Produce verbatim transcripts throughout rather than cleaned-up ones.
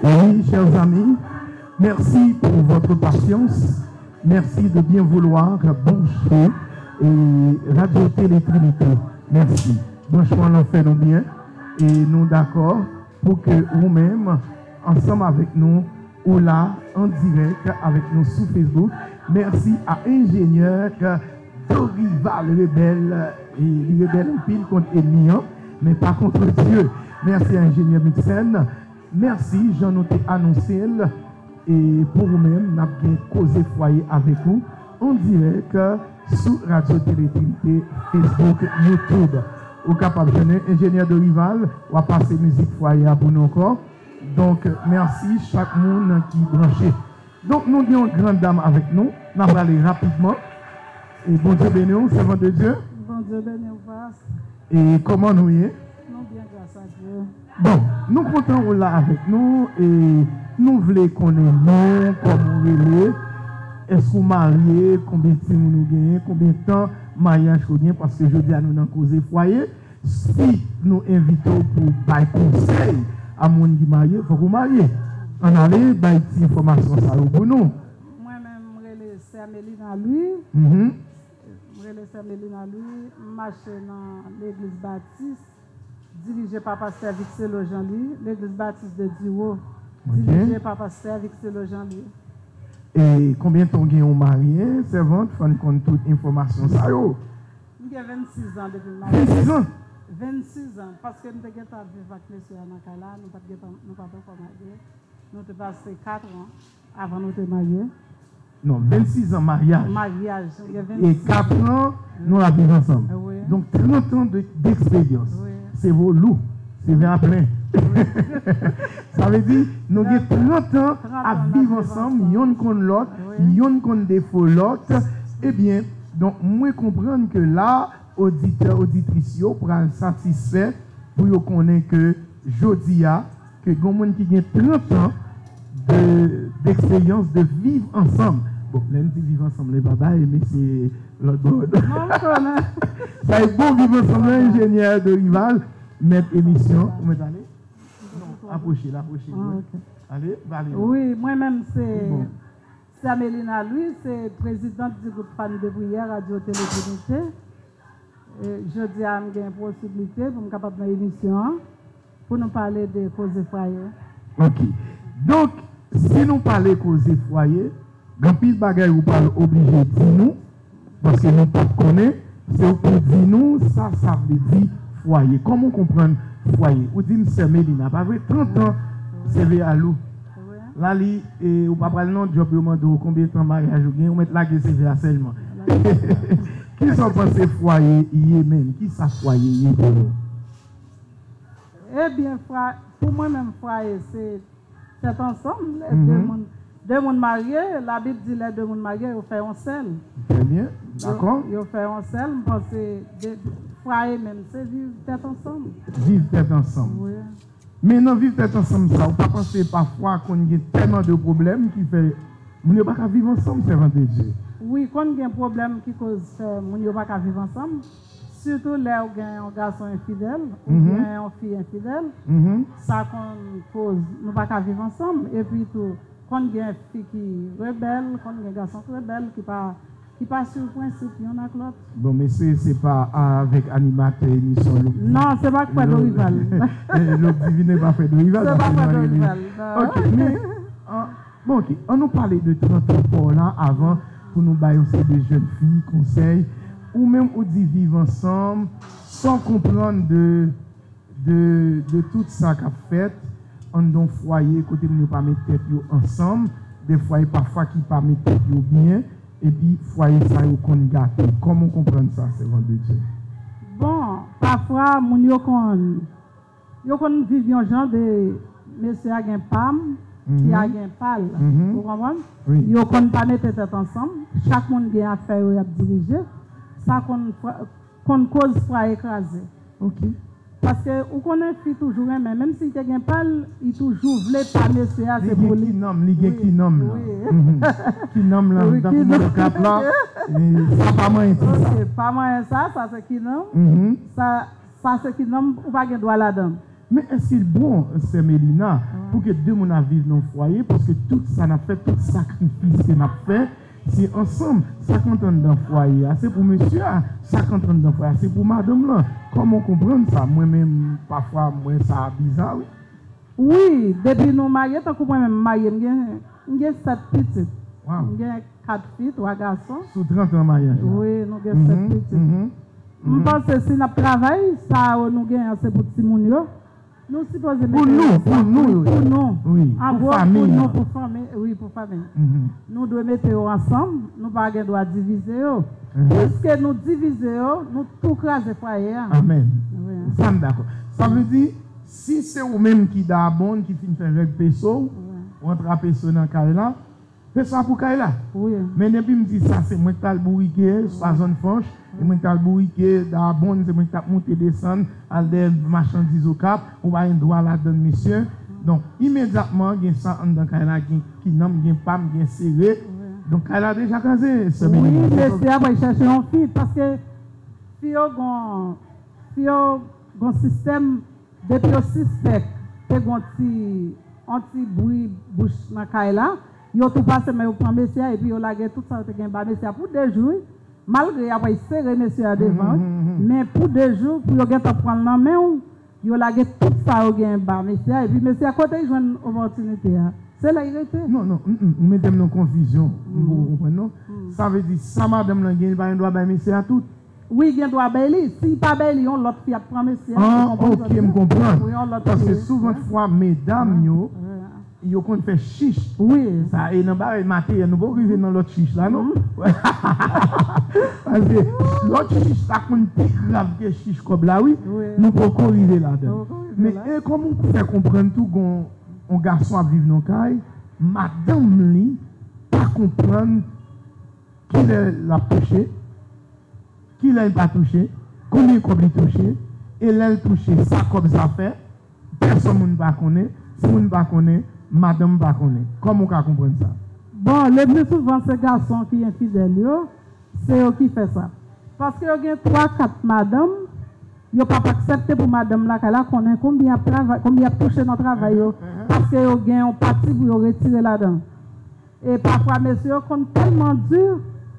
Oui, chers amis, merci pour votre patience. Merci de bien vouloir brancher, eh, Radio Télé Trinité. Merci. Branchman an fè nou byen e nou dakò pou ke ou menm, ansanm avèk nou, ou la an dirèk avèk nou sou Facebook. Mèsi a enjenyè Dorival Rebel, e li rebèl anpil kont ènmi an, men pa kont Dye. Mèsi a enjenyè Mixen. Mèsi, jan nou te anonse l, e pou ou menm, n ap gen Koze Fwaye avèk ou an dirèk sou Radio Télé Trinité, Facebook, YouTube. Ou kapab jwenn enjenyè Dorival, w ap pase mizik fwaye a pou nou ankò. Donk, mèsi chak moun ki branche. Donk, nou gen yon gran dam avèk nou. N ap prale rapidman. E Bondye beni w, sèvant de Dye. Bondye beni w, pas. E kòman nou ye? Nou byen, gras a Dye. Bon, nou kontan ou la avèk nou. E nou vle konnen non, kòman ou rele, èske ou marye, konbyen timoun ou genyen, konbyen tan maryaj ou gen, paske jodi a nou nan koze fwaye. Si nou envite w pou w bay konsèy a moun ki marye, fòk ou marye. Ann ale bay ti enfòmasyon sa yo pou nou. Mwen menm, m rele Sè Melina Louis. Mhm. M rele Sè Melina Louis. M mache nan Legliz Batis, dirije pa Pastè Vixelo Jean Louis, Legliz Batis de Diwo, ok, dirije pa Pastè Vixelo Jean Louis. E konbyen tan w gen ou marye, sèvant? Fò n konn tout enfòmasyon sa yo. M gen vennsis an depi m marye. Vennsis an? Vennsis an, paske m te gentan ap viv ak mesye a nan kay la, nou pa t gentan, nou pa t ankò marye. Nou te pase kat an avan nou te marye. Non, vennsis an maryaj. Maryaj, m gen vennsis an. E kat an, nou ap viv ansanm. Wi. Donk, trant an de, d'eksperyans. Wi. Seve w lou, seve a plen. Wi. Sa vle di, nou gen trant an ap viv ansanm, yonn konn lòt, wi, yonn konn defo lòt. Ebyen, donk, mwen konprann ke la, oditè, oditris yo pral satisfè pou yo konnen ke jodi a, ke gen moun ki gen trant an de, d'eksperyans de viv ansanm. Bon, lè n di viv ansanm, lè pa bay, men se lòt bò. Non, m konnen. Sa e bon viv ansanm nan, enjenyè Dorival, mèt emisyon. Ou mèt ale? Non, apwoche l, apwoche l, wi. Ah, ok. Ale, pale non. Wi, mwen menm se Sè Melina Louis, se prezidant di gwoup Fanm de Priyè Radio Télé Trinité. E, jodi a, m gen posiblite pou m kapab nan emisyon an, pou nou pale de koze fwaye. Ok. Donk, si nou pale koze fwaye, gen anpil bagay ou pral oblije di nou, paske nou p ap konnen, se ou pou di nou sa sa vle di fwaye. Kòman w konprann fwaye? Ou di m Sè Melina, pa vre? Trant an, seve a lou. Wi. Lali, e, ou pa pral nan djòb, yo mande w konbyen tan maryaj ou gen, ou mèt lage seve a sèlman. Kisa w panse fwaye ye menm? Kisa fwaye ye pou ou? Ebyen, fwa-, pou mwen menm, fwaye se tèt ansanm, lè de moun, de moun marye, Labib di lè de moun marye, yo fè yon sèl. Trè byen, dakò. Yo, yo fè yon sèl, m panse de, fwaye menm, se viv tèt ansanm. Viv tèt ansanm. Wi. Men nan viv tèt ansanm sa, ou pa panse pafwa konn gen tèlman de pwoblèm ki fè moun yo pa ka viv ansanm, sèvant de Dye? Wi, konn gen pwoblèm ki koz fè moun yo pa ka viv ansanm. Sitou lè ou gen yon gason enfidèl, oubyen yon fi enfidèl, sa konn koz nou pa ka viv ansanm. Epi tou, konn gen fi ki rebèl, konn gen gason ki rebèl, ki pa ki pa swiv prensip yonn ak lòt. Bon, mesye, se pa avèk animatè emisyon Lòk Divine. Non, se pa k fè Dorival. Lòk Divine pa fè Dorival, se pa fè Dorival, non. Ok, men, an, bon, ok, an nou pale de trant an pa w la avan pou nou bay yon seri de jèn fi konsèy. Ou menm, ou di viv ansanm, sa w konprann de de, de tout sa k ap fèt anndan yon fwaye kote moun yo pa met tèt yo ansanm, de fwaye pafwa ki pa met tèt yo byen, epi fwaye sa yo konn gate. Kòman w konprann sa, sèvant de Dye? Bon, pafwa moun yo konn, yo konn viv yon jan de mesye a gen pa m, fi a gen pa l. Ou konprann? Wi. Yo konn pa mete tèt ansanm, chak moun gen afè yo y ap dirije. Sa konn fra-, konn koz fwaye kraze. Ok. Paske ou konnen fi toujou renmen, menm si l te gen pa l, li toujou vle pa mesye a, se pou li. Li gen kinanm, li gen kinanm nan. Wi. Kinanm nan, tankou mwen kat la, e, sa pa manyen ti sa. Ok, pa manyen sa, sa se kinanm. Sa, sa se kinanm, ou pa gen dwa ladan l. Men èske l bon, sè Melina, pou ke de moun ap viv nan fwaye, paske tout sa n ap fè, tout sakrifis ke n ap fè, se ansanm. Sa k antre anndan fwaye a, se pou mesye a. Sa k antre anndan fwaye a, se pou madanm lan. Kòman w konprann sa? Mwen menm, pafwa, m wè sa biza, wi. Wi, depi nou marye, tankou mwen menm, m marye, m gen, m gen sèt pitit. Wow. M gen kat fi, twa gason. Sou trant an maryaj la. Wi, nou gen sèt pitit. M panse si n ap travay, sa yo nou genyen, se pou timoun yo. Nou sipoze mete yo ansanm, wi, pou nou. Wi, pou nou. An gwo, pou nou, pou fanmi, wi, pou fanmi. Nou dwe mete yo ansanm, nou pa gen dwa divize yo. Piske nou divize yo, nou tou kraze fwaye a. Amèn. Wi. Sa m dakò. Sa vle di, si se ou menm ki dabòn, ki fin fè règ peso w, ou antre peso nan kay la, fè sa pou kay la. Wi. Men depi m di sa, se mwen k t al bourike, swa zòn franch, se mwen k t al bourike, dabòn, se mwen k t ap monte desann, al dèyè machandiz Okap, ou pa gen dwa ladann, mesye. Donk, imedyatman, gen sa anndan kay la, gen ki nan m, gen pa m, gen sere. Wi. Donk, kay la deja kraze, sè Melina. Wi, mesye a pral chèche yon fi, paske fi yo gon, fi yo gon sistèm, depi yo sispèk te gon ti, yon ti bri bouch nan kay la, yo tou pase men yo pran mesye a, epi yo lage tout sa yo te gen ba mesye a pou de jou, wi. Malgre y ap sere mesye a devan, wi, men pou de jou, pou yo gentan pran l nan men w, yo lage tout sa yo gen ba mesye a, epi mesye a kote l jwenn opòtinite a? Se la y rete. Non, non, mm, mm, ou mete m nan konfizyon. M poko konprann, non. Sa vle di, sa madanm lan gen, li pa gen dwa bay mesye a tout? Wi, gen dwa bay li. Si l pa bay li, yon lòt fi ap pran mesye a. Ah, ok, m konprann. Wi, yon lòt fi. Paske souvantfwa, medam yo, yo konn fè chich. Wi. Sa, e nan bagay materyèl, nou poko rive nan lòt chich la, non? Paske lòt chich la konn pi grav ke chich kòb la, wi. Wi. Nou poko rive ladan. Nou poko rive la. Men e kòman w fè konprann tou gon yon gason ap viv nan kay, madanm li pa konprann kilè l ap touche, kilè l pa touche, konbyen kòb li touche, e lè l touche, sa kòb sa fè, pèsonn moun pa konnen, timoun pa konnen, madanm pa konnen. Kòman w ka konprann sa? Bon, le pli souvan se gason ki enfidèl yo, se yo ki fè sa. Paske yo gen twa, kat madanm, yo p ap aksepte pou madanm lakay la konnen konbyen y ap travay, konbyen y ap touche nan travay yo, paske yo gen yon pati pou yo retire ladan. E pafwa, mesye yo konn tèlman di,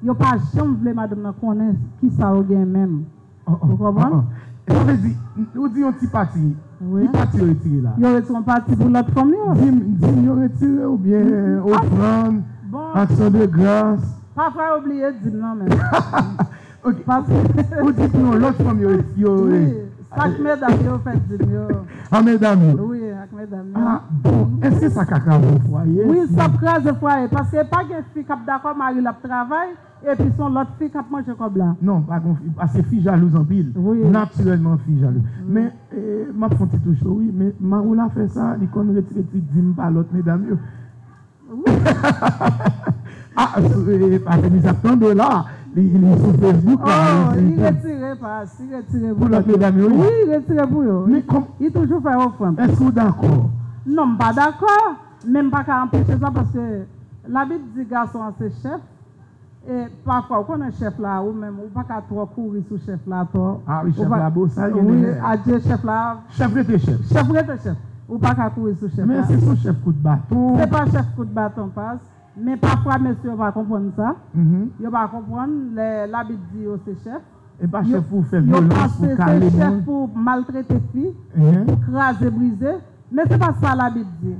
yo pa janm vle madanm nan konnen kisa yo gen menm. Ou konprann? Sa vle di, ou di yon ti pati. Wi. Ki pati yo retire la? Yo retire yon pati pou lòt fanmi yo. Dim, dim yo retire oubyen ofrann, aksyon de gras? Pafwa yo bliye dim nan menm. Ok. Ou di pou yon lòt fanmi yo, yo. Wi, sak medam yo fè dim yo. Ak medam yo? Wi, ak medam yo. Ah, bon, èske sa ka kraze fwaye? Wi, sa ap kraze fwaye, paske pa gen fi k ap dakò mari l ap travay, epi se yon lòt fi k ap manje kòb la. Non, pa gon fi, paske fi jalouz anpil. Wi. Natirèlman, fi jalouz. Wi. Men, eh, m ap fè yon ti touche, wi, men mari w la fè sa, li konn retire ti dim pa lòt medam yo. Wi. Ah, eh, paske misye ap tande w la, li, li sou Facebook la, oh, li retire pa, li retire pou lòt medam yo, wi. Wi, li retire pou yo. Men kòm... Li toujou fè ofrann. Èske w dakò? Non, m pa dakò, men m pa ka anpeche sa, paske Labib di gason an se chèf. E pafwa, ou konnen chèf la, ou menm, ou pa ka twò kouri sou chèf la twò. Ah wi, chèf la bosal gen de lè. Wi, adye chèf la. Chèf rete chèf. Chèf rete chèf. Ou pa ka kouri sou chèf la. Men se sou chèf kout baton. Se pa chèf kout baton pas. Men pafwa, mesye yo pa konprann sa. Yo pa konprann lè Labib di yo se chèf. E pa chèf pou fè vyolans, pou kale moun. Yo panse se chèf pou maltrete fi, pou kraze, brize. Men se pa sa Labib di.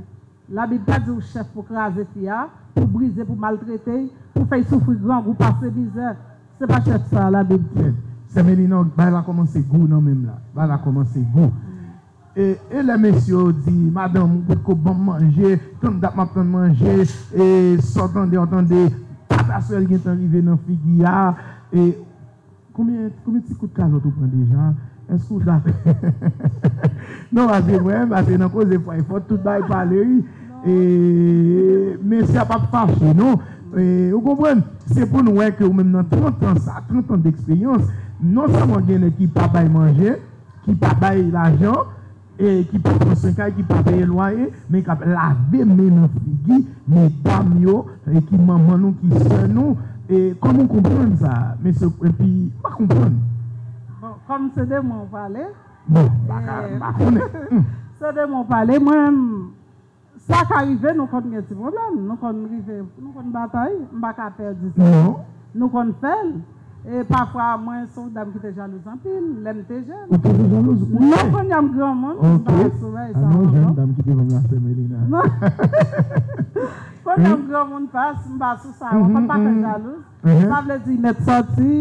Labib pa di w chèf pou kraze fi a, pou brize, pou maltrete l, pou fè l soufri grangou, pase mizè. Se pa chèf sa Labib di. Sè Melina, bagay la kòmanse gou nan men m la. Bagay la kòmanse gou. E, e lè mesye yo di, madanm, ou potko ban m manje, tann dat m ap tann manje, e sa w tande, w tande, pataswèl gentan rive nan figi a, e Konbyen, konbyen ti kout kalòt ou pran deja? Èske w dakò? Non, paske mwen, paske nan koze fwaye fò tout bagay pale, wi. E, mesye a p ap fache, non. E, ou konprann? Se pou nou wè ke ou menm nan trant an sa, trant an deksperyans, non sèlman gen nèg ki pa bay manje, ki pa bay lajan, e ki pa pran swen kay, ki pa peye lwaye, men k ap lave men nan figi medam yo, e ki manman nou, ki sè nou, e kòman w konprann sa, mesye, epi m pa konprann. Bon, kòm se de mwen w pale, bon, m pa ka, e, m pa konnen. Hmm. Se de mo pale, mwen menm, sa ka rive, nou konn gen ti pwoblèm, nou konn rive, nou konn batay, m pa ka pè di sa. Non. Nou konn fè l. E pafwa, mwen se yon dam ki te jalouz anpil, lè m te jèn. Ou toujou jalouz? Non, kounye a m granmoun, m pa sou bagay sa ankò. Ah non, jèn dam ki te ban m la sè Melina. Non. Kounye a m granmoun, pas, m pa sou sa ankò, m pa fè jalouz. Sa vle di, li mèt sòti,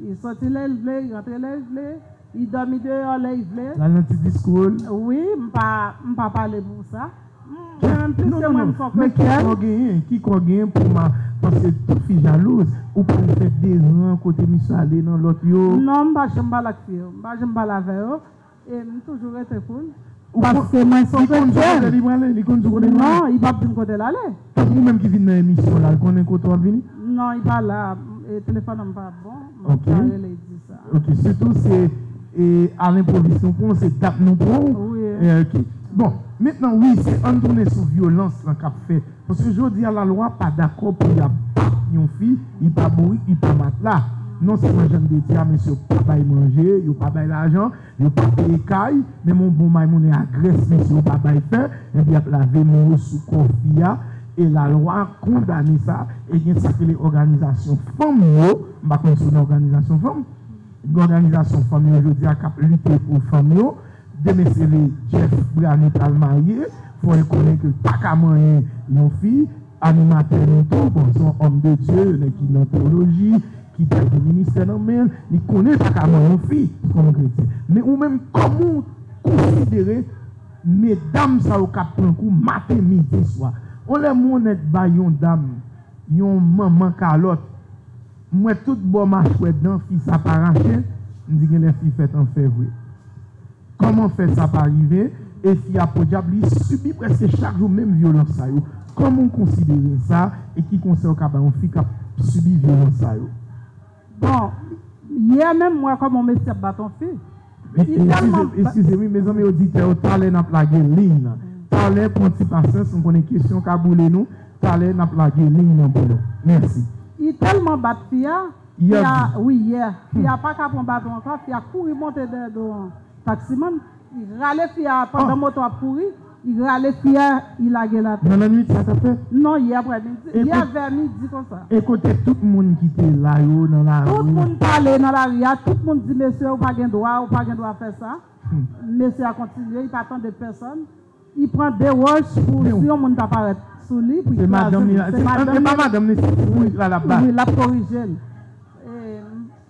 li sòti lè l vle, li rantre lè l vle. Li dòmi deyò lè li vle. L al nan ti disko l. Wi, m pa, m pa pale pou sa. M, mwen menm, piske mwen, m se yon kretyèn. Men ki kò genyen, ki kò genyen pou ma, paske tout fi jalouz, ou pral fè deran kote misye ale nan lòt yo. Non, m pa janm pale ak fi yo. M pa janm pale avè yo. E m toujou rete cool. Paske mwen se yon kretyèn. Li konn sou kote li prale, li konn sou kote li prale. Non, li p ap di m kote l ale. Tankou ou menm ki vin nan emisyon la, l konnen kote w ap vini? Non, li pa la. E telefòn nan m pa bon. Mwen pa rele l di sa. Ok, sitou se, e, a lenpwovis nou pran, se dat nou pran. Wi. E, ok. Bon, mentnan, wi, se ann tounen sou vyolans lan k ap fèt. Paske jodi a, lalwa pa dakò pou y ap bat yon fi, li pa bourik, li pa matla. Non sèlman jan n te di a, mesye yo pa bay manje, yo pa bay lajan, yo pa peye kay, menm yon bon may moulen a grès, mesye yo pa bay fè, epi y ap lave men yo sou kò fi a, e lalwa kondane sa, e gen sa k rele òganizasyon fanm yo, m pa konn si w nan òganizasyon fanm, gen òganizasyon fanm yo jodi a k ap lite pou fanm yo, de mesye rele Jeff Brani pral marye, fò l konnen ke l pa ka manyen yon fi, animatè nou tou, bon, se yon homme de Dieu, nèg ki nan teyoloji, ki bay de ministè nan men l, li konnen l pa ka manyen yon fi kòm kretyen. Men ou menm, kòman w konsidere medam sa yo k ap pran kou maten, midi, swa? On lè m wè yon nèg bay yon dam, yon manman kalòt, m wè tout bò machwè dan fi sa pa rache, m di genlè fi fèt an fè vre. Kòman fè sa pa rive? E fi a podyab, li sibi prèske chak jou menm vyolans sa yo. Kòman w konsidere sa? E ki konsèy w ka ba yon fi k ap sibi vyolans sa yo? Bon, yè menm, m wè kòman yon mesye ap bat yon fi. Li tèlman... Eskize m, wi, mezanmi, oditè yo, talè n ap lage liy nan. Talè, pran ti pasyans, m konnen kesyon ka boule nou. Talè, n ap lage liy nan pou nou. Mèsi. Li tèlman bat fi a, fi a, wi, yè. Fi a pa ka pran baton ankò, fi a kouri monte dèyè do yon taksimann. Li rale fi a pandan moto ap kouri, li rale fi a, li lage l atè. Nan lannwit sa t ap fèt? Non, yè aprèmidi, yè vè midi konsa. E kote tout moun ki te la yo nan lari? Tout moun t ale nan lari a, tout moun di, mesye, ou pa gen dwa, ou pa gen dwa fè sa. Mesye a kontinye, li pa tande pèsonn. Li pran de wòch pou si yon moun ta parèt sou li, pou li kraze l. Se madanm li, se bourik la l ap bat. Wi, l ap korije l. E,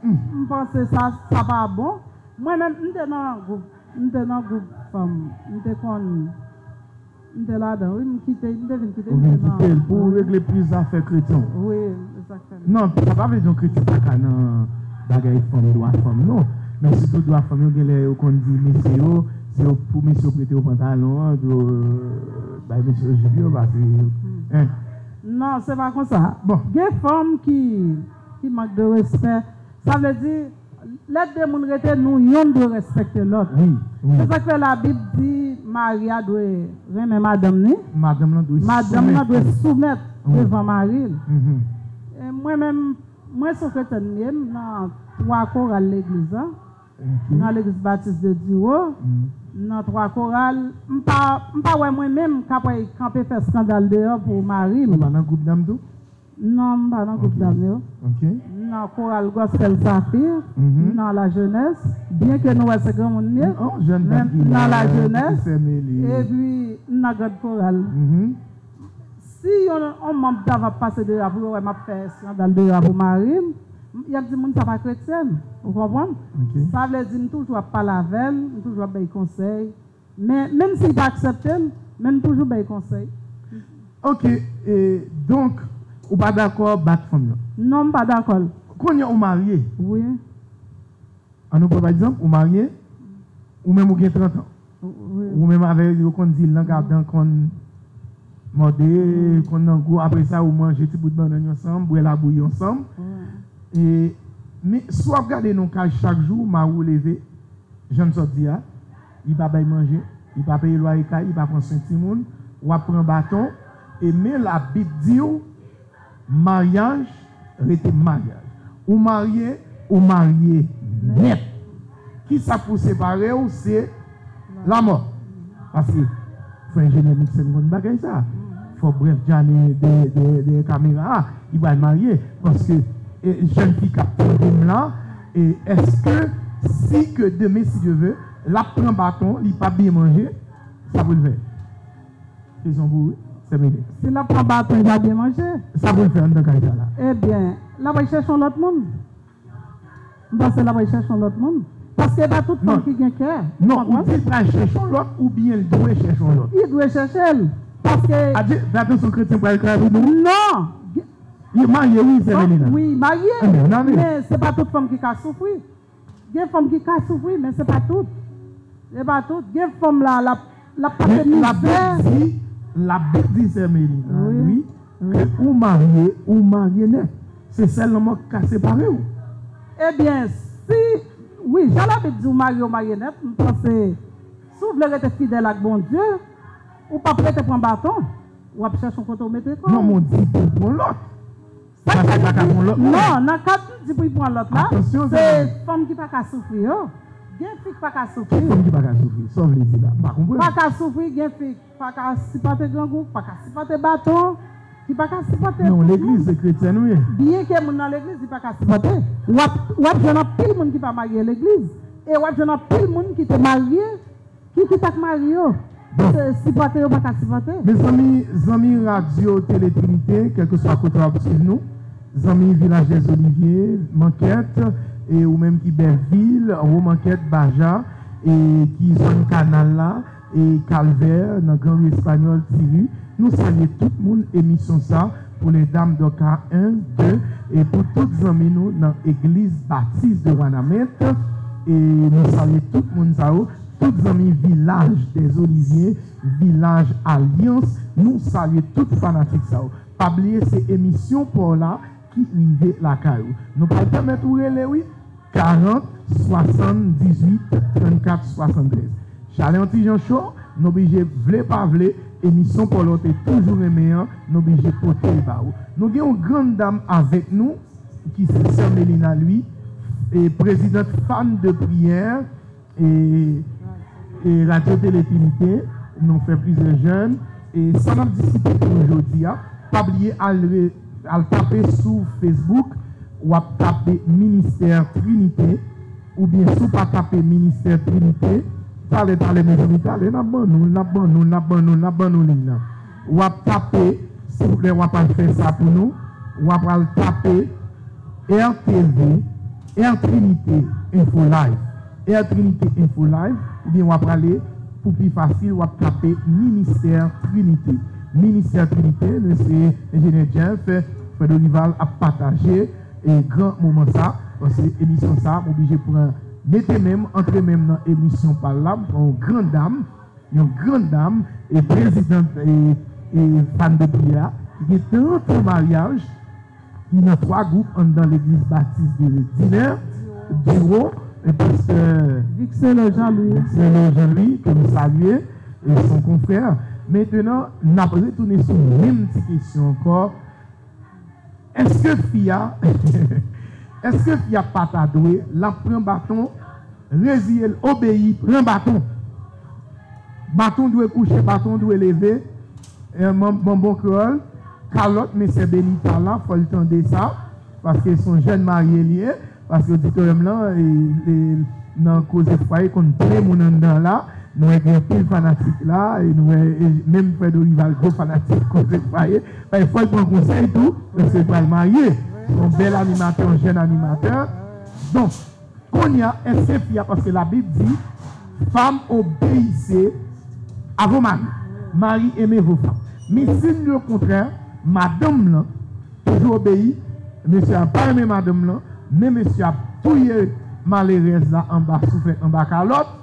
m, m panse sa, sa pa bon. Mwen menm, m te nan gwoup, m te nan gwoup fanm, m te konn, m te ladan, wi, m kite, m te vin kite, m te nan... Ou vin kite l pou w regle plis zafè kretyen. Wi, e sa k fè m. Non, sa pa vle di yon kretyen pa ka nan bagay fanm, dwa fanm, non. Men sitou dwa fanm yo, genlè yo konn di mesye yo, se yo, pou mesye yo prete yo pantalon an, pou yo, euh, bay mesye yo jip yo, paske, hein. Non, se pa konsa. Bon. Gen fanm ki, ki mank de respè. Sa vle di, lè de moun rete, nou yonn dwe respekte lòt. Wi, wi. Se sa k fè Labib di, mari a dwe renmen madanm ni. Madanm nan dwe soumèt devan mari l. E mwen menm, mwen se yon kretyèn m ye, m nan twa koral legliz la. M nan legliz Batis de Diwo. M nan twa koral. M pa, m pa wè mwen menm k ap kanpe fè eskandal deyò pou mari m. Ou pa nan gwoup dam tou? Non, m pa nan gwoup dam yo. M nan koral Gospel Safir, m nan lajenès, byenke nou wè se granmoun m ye, men m nan lajenès. Epi m nan grand koral. Si yon, yon manm ta va pase deyò pou yo wè m ap fè eskandal deyò pou mari m, y ap di moun sa pa kretyèn, ou konprann? Sa vle di m toujou ap pale avè l, m toujou ap bay konsèy. Men, menm si l pa aksepte l, men m toujou bay konsèy. Ok, e, donk, ou pa dakò bat fanm nan? Non, m pa dakò l. Kounye a ou marye? Wi. An nou pran pa egzanp, ou marye, ou menm ou gen trant an. Wi. Ou menm avè yo konn di langadan konn mòde, konn nan gou, apre sa ou manje ti bout bannann yo ansanm, bwè labouyi ansanm. Wi. E, men si w ap gade nan kay chak jou, mari w leve, jan n sot di a, li pa bay manje, li pa peye lwaye kay, li pa pran swen timoun, w ap pran baton, e men Labib di w, maryaj rete maryaj. Ou marye, ou marye nèt. Kisa k pou separe w, se lamò. Paske fò enjenyè Nixon konn bagay sa. Fò brèf Djane dèyè, dèyè, dèyè kamera a, li pral marye. Paske e, jèn fi k ap tande m la, e, èske si ke demen, si Dye ve, l ap pran baton, li p ap byen manje, sa pou l fè? Kesyon pou ou, Sè Meli. Si l ap pran baton, li pa byen manje. Sa pou l fè anndan kay sa la? Ebyen, l ap al chèche yon lòt moun. M panse l ap al chèche yon lòt moun. Paske e pa tout fanm ki gen kè. Non, ou di l pral chèche yon lòt oubyen l dwe chèche yon lòt? Li dwe chèche l. Paske. Adye, fè atansyon, kretyen pral kraze nou. Non. Li marye, wi, Sè Melina. Wi, marye. Men se pa tout fanm ki ka soufri. Gen fanm ki ka soufri, men se pa tout. Se pa tout. Gen fanm la, l ap, l ap pase mizè. Men Labib di, Labib di, Sè Melina, wi, ke ou marye, ou marye nèt. Se sèl lanmò k ka separe w. Ebyen, si, wi, jan Labib di ou marye, ou marye nèt, m panse, si w vle rete fidèl ak Bondye, ou p ap rete pran baton. W ap chèche yon kote w mete kò w. Non, men w di pou w pran lòt. Sa k di pa ka pran lòt moun. Non, nan kad m di pou l pran lòt la, se fanm ki pa ka soufri yo. Gen fi k pa ka soufri. Ki fanm ki pa ka soufri? Sa w vle di la? M pa konprann. Pa ka soufri, gen fi k pa ka sipòte grangou, pa ka sipòte baton, ki pa ka sipòte tout moun. Non, legliz se kretyèn, wi. Byenke moun nan legliz, li pa ka sipòte. W ap, w ap jwenn anpil moun ki pa marye legliz. E w ap jwenn anpil moun ki te marye, ki kite ak mari yo. Bon. Se sipòte yo pa ka sipòte. Mezanmi, zanmi radyo Tele Trinite, kèlkeswa kote w ap swiv nou, zanmi Vilaj dèzolivye, Mankèt, e ou menm ki Bèvil, Anwo Mankèt, Baja, e ki zòn Kanal la, e Kalvè, nan Gran Ri Espanyòl, Tiri, nou salye tout moun emisyon sa, pou Ledam Dòka en, de, e pou tout zanmi nou nan Egliz Batis de Wanament, e nou salye tout moun sa yo, tout zanmi Vilaj dèzolivye, Vilaj Alyans, nou salye tout fanatik sa yo. Pa bliye se emisyon pa w la ki rive lakay ou. Nou pral pèmèt ou rele, wi, karant, swasanndizwit, trannkat, swasanntrèz. Chalè yon ti jan cho, nou blije vle pa vle, emisyon pa w la w te toujou renmen an, nou blije pote l ba ou. Nou gen yon grann dam avèk nou, ki se Sè Melina Louis, e prezidant Fanm de Priyè, e, e Radyo Tele Trinite, nou fè plizyè jèn, e sa n ap diskite pou nou jodi a, pa bliye al re-, al tape sou Facebook, w ap tape Ministè Trinite, oubyen si w pa tape Ministè Trinite, talè, talè, mezanmi, talè, n ap ban nou, n ap ban nou, n ap ban nou, n ap ban nou liy nan. W ap tape, silvouplè, w ap al fè sa pou nou, w ap al tape R T V, Air Trinité Info Live. Air Trinité Info Live, oubyen w ap prale, pou pi fasil, w ap tape Ministè Trinité. Ministè Trinité, nou espere Enjenyè Jeff, Frè Dorival ap pataje e gran moman sa, paske emisyon sa, m oblije pran, mete men m, antre men m nan emisyon pa l la, m pran yon gran dam, yon gran dam, e prezidant, e, e Fanm de Priyè a, ki gen trant an maryaj, ki nan twa gwoup anndan Legliz Batis de Dinè, Diwo, e pastè Vixelo Jean Louis. Vixelo Jean Louis, ke m salye, e son konfrè. Mentenan, n ap retounen sou menm ti kesyon ankò. Èske fi a, èske fi a pa ta dwe, l ap pran baton, reziye l, obeyi, pran baton? Baton dwe kouche, baton dwe leve, e, man-, manman kreyòl, kalòt, men sè Benita la, fò l tande sa, paske se yon jèn marye li ye, paske oditoryòm lan, e, e, nan Koze Fwaye, konn plen moun anndan la, nou wè gen anpil fanatik la, e nou wè, e menm Frè Dorival, gwo fanatik Koze Fwaye, e fò l pran konsèy tou, paske l pral marye, yon bèl animatè, yon jèn animatè. Donk, kounye a, èske fi a, paske Labib di, femme obéissez à vos maris, mari aimez vos femmes. Men si l okontrè, madanm lan toujou obeyi, mesye a pa renmen madanm lan, men mesye a ap touye malerèz la anba souflèt, anba kalòt,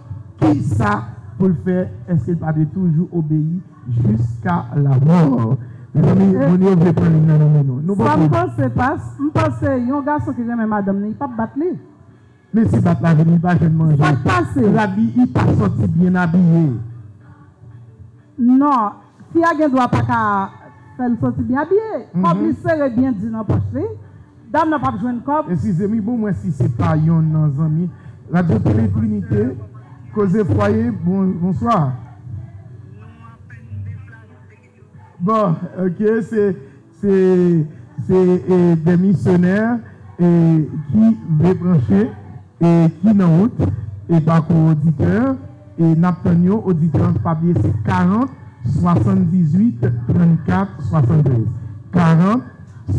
kisa pou l fè? Èske l pa dwe toujou obeyi jusqu'à la mort? Mezanmi, moun yo vle pran liy nan nan men nou. Nou poko. Sa m panse, pas, m panse yon gason ki renmen madanm li, li p ap bat li. Men si bat la vini, li pa jwenn manje. Sa k pase? Rad li, li pa sòti byen abiye. Non, fi a gen dwa pa ka fè l sòti byen abiye. Kòb li sere byen di nan pòch li. Dam nan p ap jwenn kòb. Eskize m, wi, bon, mwen si se pa yonn nan zanmi. Radyo Tele Trinite, Koze Fwaye, bon, bonswa. Bon, ok, se se se e, de misyonè e, ki vle branche e ki nan wout e pa kou oditè e n ap tann yo. Oditè an, pa bliye, se karant, swasanndizuit, trannkat, swasanntrèz. Karant,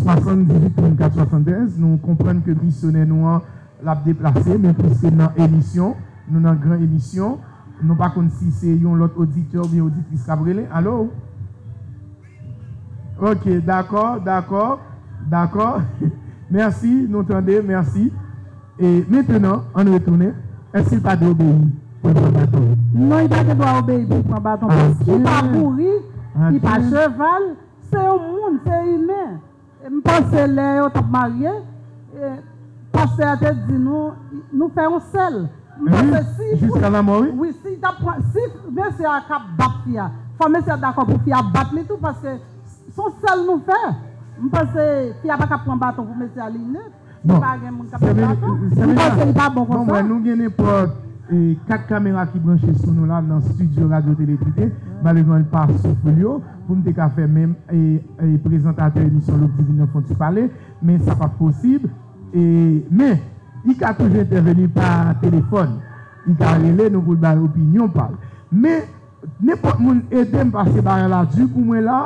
swasanndizuit, trannkat, swasanntrèz. Nou konprann ke misyonè nou an l ap deplase, men piske nan emisyon, nou nan gran emisyon, nou pa konn si se yon lòt oditè oubyen oditris k ap rele. Alo? Ok, dakò, dakò, dakò. Mèsi, nou tande, mèsi. E mentenan, ann retounen. Èske l pa dezobeyi pou l pran baton? Non, li pa gen dwa obeyi pou l pran baton, paske li pa kouri, li pa cheval, se yon moun, se imen. M panse lè yo t ap marye, e, pastè a te di nou, nou fè yon sèl. M panse si, jiska lanmò, wi. Wi, si t ap pran, si mesye a k ap bat fi a, fò mesye a dakò pou fi a bat li tou, paske se yon sèl nou fè. M panse fi a pa ka pran baton pou mesye a li nèt. Si pa gen moun k ap pran baton, m panse li pa bon konsa. Bon, mwen, nou gen nenpòt e, kat kamera ki branche sou nou la nan estidyo Radyo Tele Trite. Malerezman, li pa sou fil yo pou m te ka fè menm e, e, prezantatè emisyon Lòk Diven nan fè yon ti pale, men sa p ap posib. E, men, li ka toujou entèveni pa telefòn. Li ka rele nou pou l bay opinyon pa l. Men, nenpòt moun ede m pase bagay la di pou mwen la.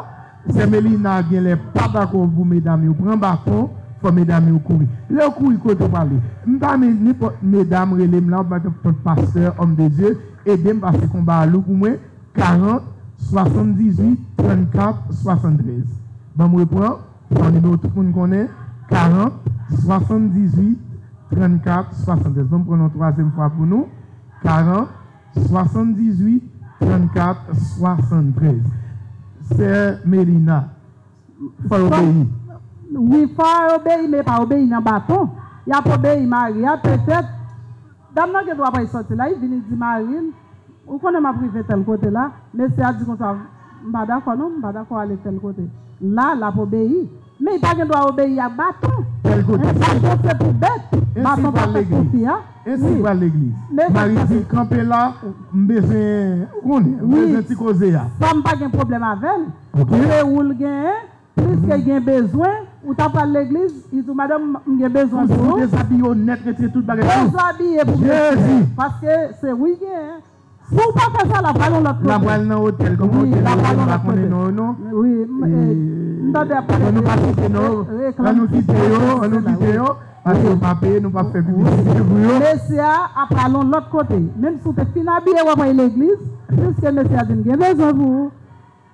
Sè Melina genlè pa dakò pou medam yo pran baton, fò medam yo kouri. Lè yo kouri, kote yo prale? M ta renmen nenpòt medam rele m la, oubyen nenpòt pastè, òm de Dye, ede m pase konba a lou pou mwen. Karant, swasanndizuit, trannkat, swasanntrèz. Ban m repran, se yon nimewo tout moun konnen, karant, swasanndizuit, trannkat, swasanntrèz. Ban m pran yon twazyèm fwa pou nou, karant, swasanndizuit, trannkat, swasanntrèz. Sè Melina, fò yo obeyi. Wi, fò yo obeyi, men pa obeyi nan baton. Y ap obeyi mari a, petèt. Dam nan gen dwa pa sòti la, li vin, li di mari l, ou konnen m ap rive tèl kote la, mesye a di konsa, m pa dakò non, m pa dakò ale tèl kote. La, l ap obeyi. Men li pa gen dwa obeyi ak baton. Tèl kote. Baton se pou bèt. Baton pa fèt pou fi a. E si l pral legliz? Mari di, kanpe la, m bezwen, ou konnen, m bezwen ti koze a. Sa m pa gen pwoblèm avè l. Ok. Se ou l genyen, pliske gen bezwen, ou ta pral legliz, li di w, madanm, m gen bezwen pou ou. Dezabiye w nèt, retire tout bagay sou ou. Dezabiye pou mesye. Jezi. Paske se ou l genyen. Si w pa fè sa, l ap pral yon lòt kote. L ap pral nan otèl, kòman otèl yo, m pa konnen non yo non. Wi, m tande ap pale de reklame. Ann nou kite yo, ann nou kite yo, paske yo pa peye, nou p ap fè piblisite pou yo. Mesye a ap pral yon lòt kote. Menm si w te fin abiye, w ap al legliz, piske mesye a di m gen bezwen pou ou.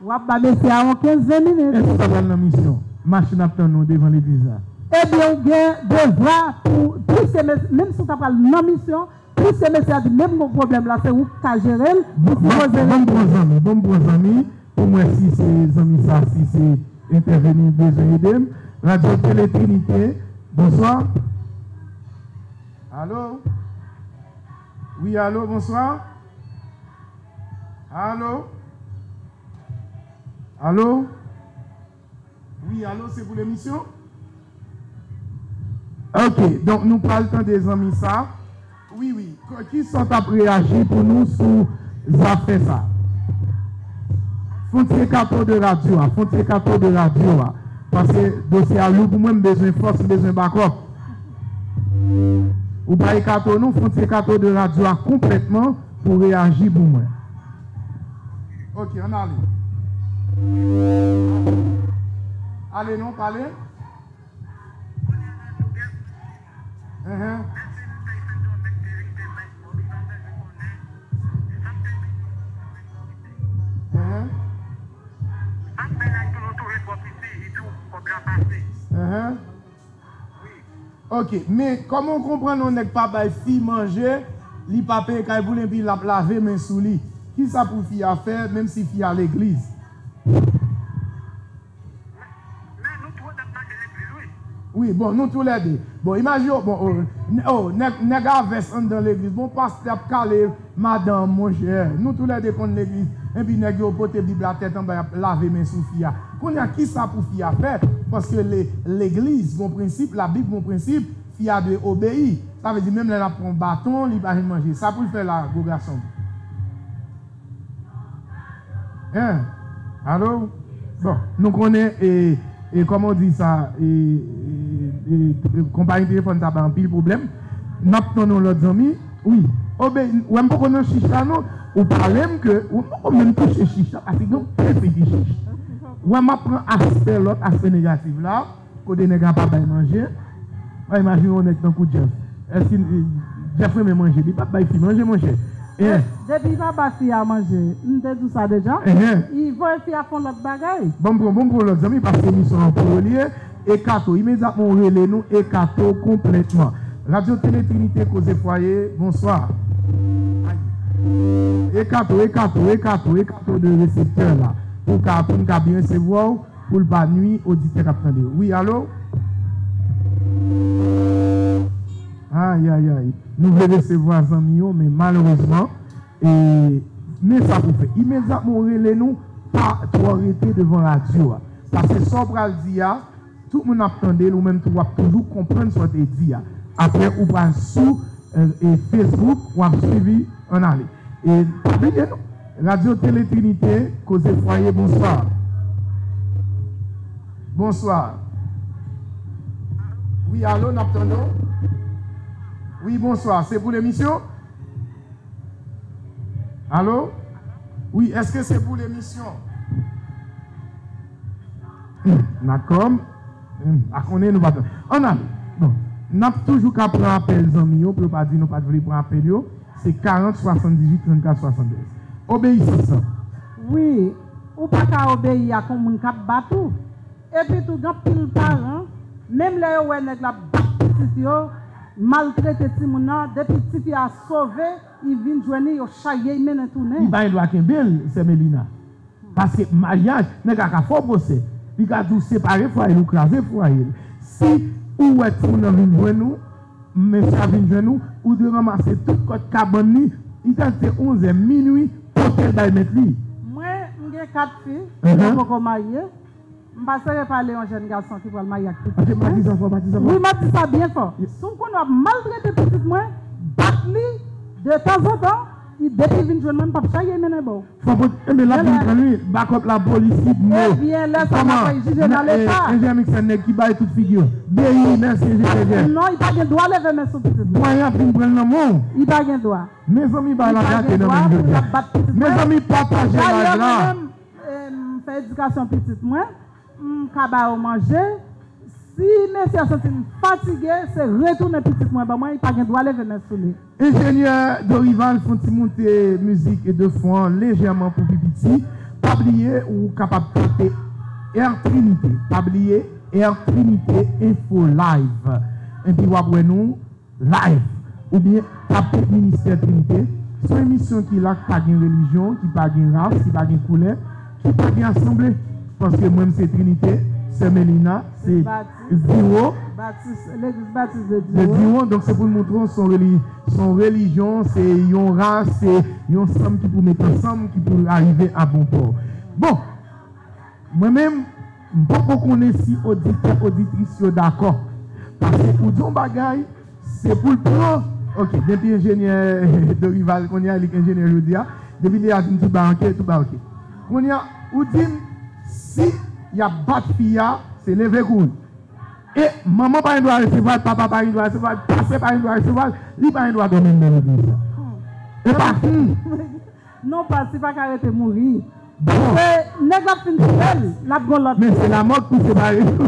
W ap ba mesye a yon kenz ven minit. Èske w ta pral nan misyon? Machin ap tann ou devan legliz la. Ebyen, ou gen devwa pou, piske mes-, menm si w ta pral nan misyon, piske mesye a di, menm gon pwoblèm la, se ou k ka jere l, ou sipoze regle. Ban m pran zanmi, ban m pran zanmi, pou m wè si se zanmi sa, si se entèveni, bezwen ede m. Radyo Tele Trinite, bonswa. Alo? Wi, alo, bonswa. Alo? Alo? Wi, alo, se pou lemisyon? Ok, donk nou pral tande zanmi sa. Wi, wi. K-, kisa w t ap reyaji pou nou sou zafè sa? Fon ti ekato de radyo a, fon ti ekato de radyo a. Paske dosye a lou pou mwen, m bezwen fòs, m bezwen bakòp. Ou pa ekato non, fon ti ekato de radyo a konplètman pou reyaji pou mwen. Ok, ann ale. Ale non, pale. Enhen. Enhen. Enhen. Ok, men kòman w konprann yon nèg pa bay fi manje, li pa peye kay pou li, epi l ap lave men sou li? Kisa pou fi a fè, menm si fi a legliz? Men nou tou de ap mache legliz, wi. Wi, bon, nou toulède. Bon, imajine w, bon, o, n-, o, nèg, nèg a vès anndan legliz. Bon, pastè ap kale madanm, monchè. Nou toulède konn legliz. Epi nèg yo pote Bib la tèt anba, y ap lave men sou fi a. Kounye a, kisa pou fi a fè? Paske le-, legliz gon prensip, Labib gon prensip, fi a dwe obeyi. Sa vle di, menm lè l ap pran baton, li pa jwenn manje. Sa pou l fè la, gwo gason m? Hein? Alo? Bon, nou konnen, e, e, kòman w di sa, e, e, e, e, konpayi telefòn sa bay anpil pwoblèm. N ap tann yon lòt zanmi. Wi. Obeyi, wè m poko nan chich la non. Ou pale m ke, ou poko menm touche chich la, paske gen yon pil figi chich. Wè m ap pran aspè lòt, aspè negatif la. Kote nèg la pa bay manje. Mwen imajine yon nèg tankou Jeff. Èske, eh, Jeff renmen manje? Li p ap bay fi manje, monchè. Eh. Depi li pa ba fi a manje, m te di w sa deja. Eh, eh. Li voye fi a fè yon lòt bagay. Bon, m pran, bon, m pran lòt zanmi, paske emisyon an pou yo li ye. Ekato, imedyatman ou rele nou, ekato konplètman. Radio Télé Trinité, Koze Fwaye, bonswa. Ay. Ekato, ekato, ekato, ekato de reseptè la. Pou ka, pou n ka byen resevwa w, pou l pa nwi oditè k ap tande yo. Wi, alo? Ay, ay, ay. Nou vle resevwa zanmi yo, men malerezman, e, men sa pou fè. Imedyatman ou rele nou, pa twò rete devan radyo a. Paske sa w pral di a, tout moun ap tande l, ou menm tou w ap toujou konprann sa w te di a. Apre, ou pral sou, e, e, Facebook, w ap swiv li ann ale. E pa bliye non, Radio Télé Trinité, Koze Fwaye, bonswa. Bonswa. Wi, alo, n ap tande w. Wi, bonswa. Se pou lemisyon? Alo? Wi, èske se pou lemisyon? Hmm, Nakòm. Hmm, pa konnen nou pa t. Ann ale. Bon, n ap toujou ka pran apèl zanmi yo, pou yo pa di nou pa t vle pran apèl yo. Se karant swasanndizuit trannkat swasanndèz. Obeyisans lan. Wi, ou pa ka obeyi ak yon moun k ap bat ou. Epi tou, gen anpil paran, menm lè yo wè nèg la bat pitit yo, maltrete timoun nan, depi tifi a sove, li vin jwenn li, yo chaye, li mennen tounen. Li pa gen dwa kenbe l, sè Melina. Paske maryaj, nèg la ka fè w pwosè. Li ka di w separe fwaye l, ou kraze fwaye l. Si ou wè timoun nan vin jwenn ou, mesye a vin jwenn ou, ou dwe ranmase tout kòd kabann li, li ta se onzè, minui, pote l bay mèt li. Mwen, m gen kat fi, mhm, mwen poko marye. M pa sere pale yon jèn gason ki pral marye ak pitit mwen. Pa di sa fò, pa di sa fò. Wi, m ap di sa byen fò. Si w konnen w ap maltrete pitit mwen, bat li detanzantan, li depi vin jwenn mwen, m p ap chaye mennen ba w. Fò pot, enben, l ap vin pran li, bakòp lapolis, kidne. Ebyen, lè sa n ap al jije nan leta. Enjenyè Mixon, nèg ki bay tout figi yo. Deyi, mèsi, enjenyè. Non, li pa gen dwa leve men sou pitit mwen. Pway ap vin pran l nan men w. Li pa gen dwa. Mezanmi, bagay la gate nan men yo. Mezanmi, pataje live la. Dayè, mwen menm, e, m fè edikasyon pitit mwen, m ka ba yo manje. Si mesye a santi l fatige, se retounen pitit mwen ban mwen, li pa gen dwa leve men sou li. Enjenyè Dorival, fè yon ti moute mizik de fon an lejèman pou pi piti. Pa bliye, ou kapab tape Air Trinité. Pa bliye, Air Trinité Info Live. Epi w ap wè nou live, oubyen tape Ministè Trinite. Se yon emisyon ki la, ki pa gen relijyon, ki pa gen ras, ki pa gen koulè, ki pa gen asanble. Paske mwen, m se Trinite, sè Melina, se Ziwo. Batis, Legliz Batis de Ziwo. De Ziwo, donk se pou n montre w, se yon reli-, se yon relijyon, se yon ras, se yon sanm ki pou met ansanm, ki pou arive a bon pò. Bon, Mwen menm, m poko konnen si oditè, oditris yo dakò. Paske ou di yon bagay, se pou l pran. Ok, depi enjenyè Dorival, kounye a, li k enjenyè jodi a, depi li a di m tout bagay ok, tout bagay ok. Kounye a, ou di m, si y ap bat fi a, se leve kouri. E manman pa gen dwa resevwa l, papa pa gen dwa resevwa l, pastè pa gen dwa resevwa l, li pa gen dwa dòmi anndan legliz la. E pa, hmm. Non, pa, si pa ka rete mouri. Bon. Se nèg la fin touye l, l ap gon lòt. Men se lanmò k pou separe yo.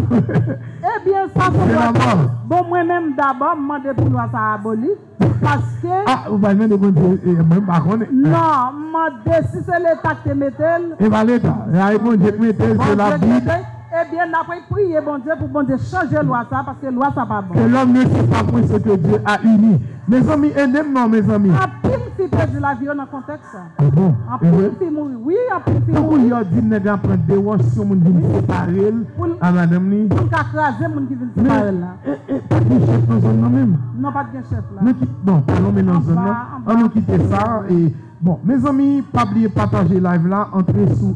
Ebyen, sa se lwa. Bon, mwen menm dabò, m mande pou lwa sa a aboli. Paske. Ah, ou pral mande Bondye, e, mwen m pa konnen. Non, m mande si se Leta k te mete l. E pa Leta, e Bondye k mete l, se Labib. Ebyen, n ap priye Bondye pou Bondye chanje lwa sa, paske lwa sa pa bon. Que l'homme ne sépare point ce que Dieu a uni. Mezanmi, ede m non, mezanmi. Anpil fi pèdi lavi yo nan kontèks sa. Ah bon? Anpil fi mouri. Wi, anpil fi mouri. Tankou yo di nèg la pran de wòch, si yon moun vin separe l a madanm li. Pou l ka kraze moun ki vin separe l la. E, e, pa t gen chèf nan zòn nan menm? Non, pa t gen chèf la. Nou ki, bon, pa nonmen nan zòn nan. Anba, anba. An nou kite sa, e, bon, mezanmi, pa bliye pataje live la, antre sou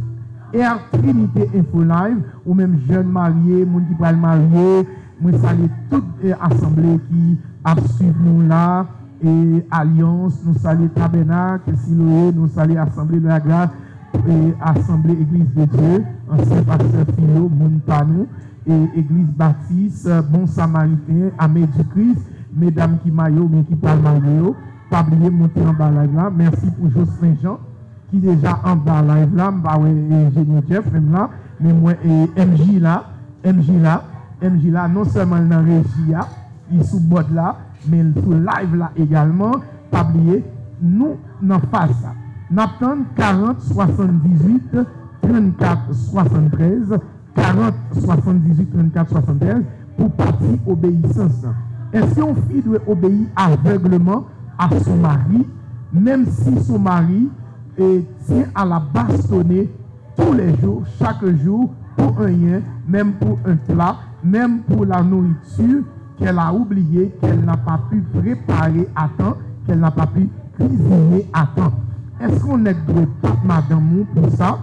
Air Trinité Info Live, ou menm jèn marye, moun ki pral marye, mwen salye tout, e, asanble ki ap swiv nou la, e, Alyans, nou salye Tabènak, Siloe, nou salye Asanble de la Gras, E, Asanble Egliz de Dye, ansyen pastè Filo, moun pa nou, e, Egliz Batis, Bon Samariten, Ame di Kris, medam ki maye oubyen ki pral marye yo, pa bliye monte anba live la. Mèsi pou Jocelyn Jean, ki deja anba live la, m pa wè, e, Enjenyè Jeff menm la, men m wè, e, M J la, M J la, M J la, non sèlman l nan reji a, li sou bòd la, men l sou live la egalman. Pa bliye, nou nan faz sa. N ap tann karant swasanndizuit trannkat swasanntrèz, karant swasanndizuit trannkat swasanntrèz pou pati obeyisans lan. Èske yon fi dwe obeyi avègleman à son mari, menm si son mari, e, tient à la bastonner tous les jours, chaque jour, pour un rien, même pour un plat, même pour la nourriture qu'elle a oubliée, qu'elle n'a pas pu préparer à temps, qu'elle n'a pas pu cuisiner à temps. Èske yon nèg dwe bat madanm ou pou sa?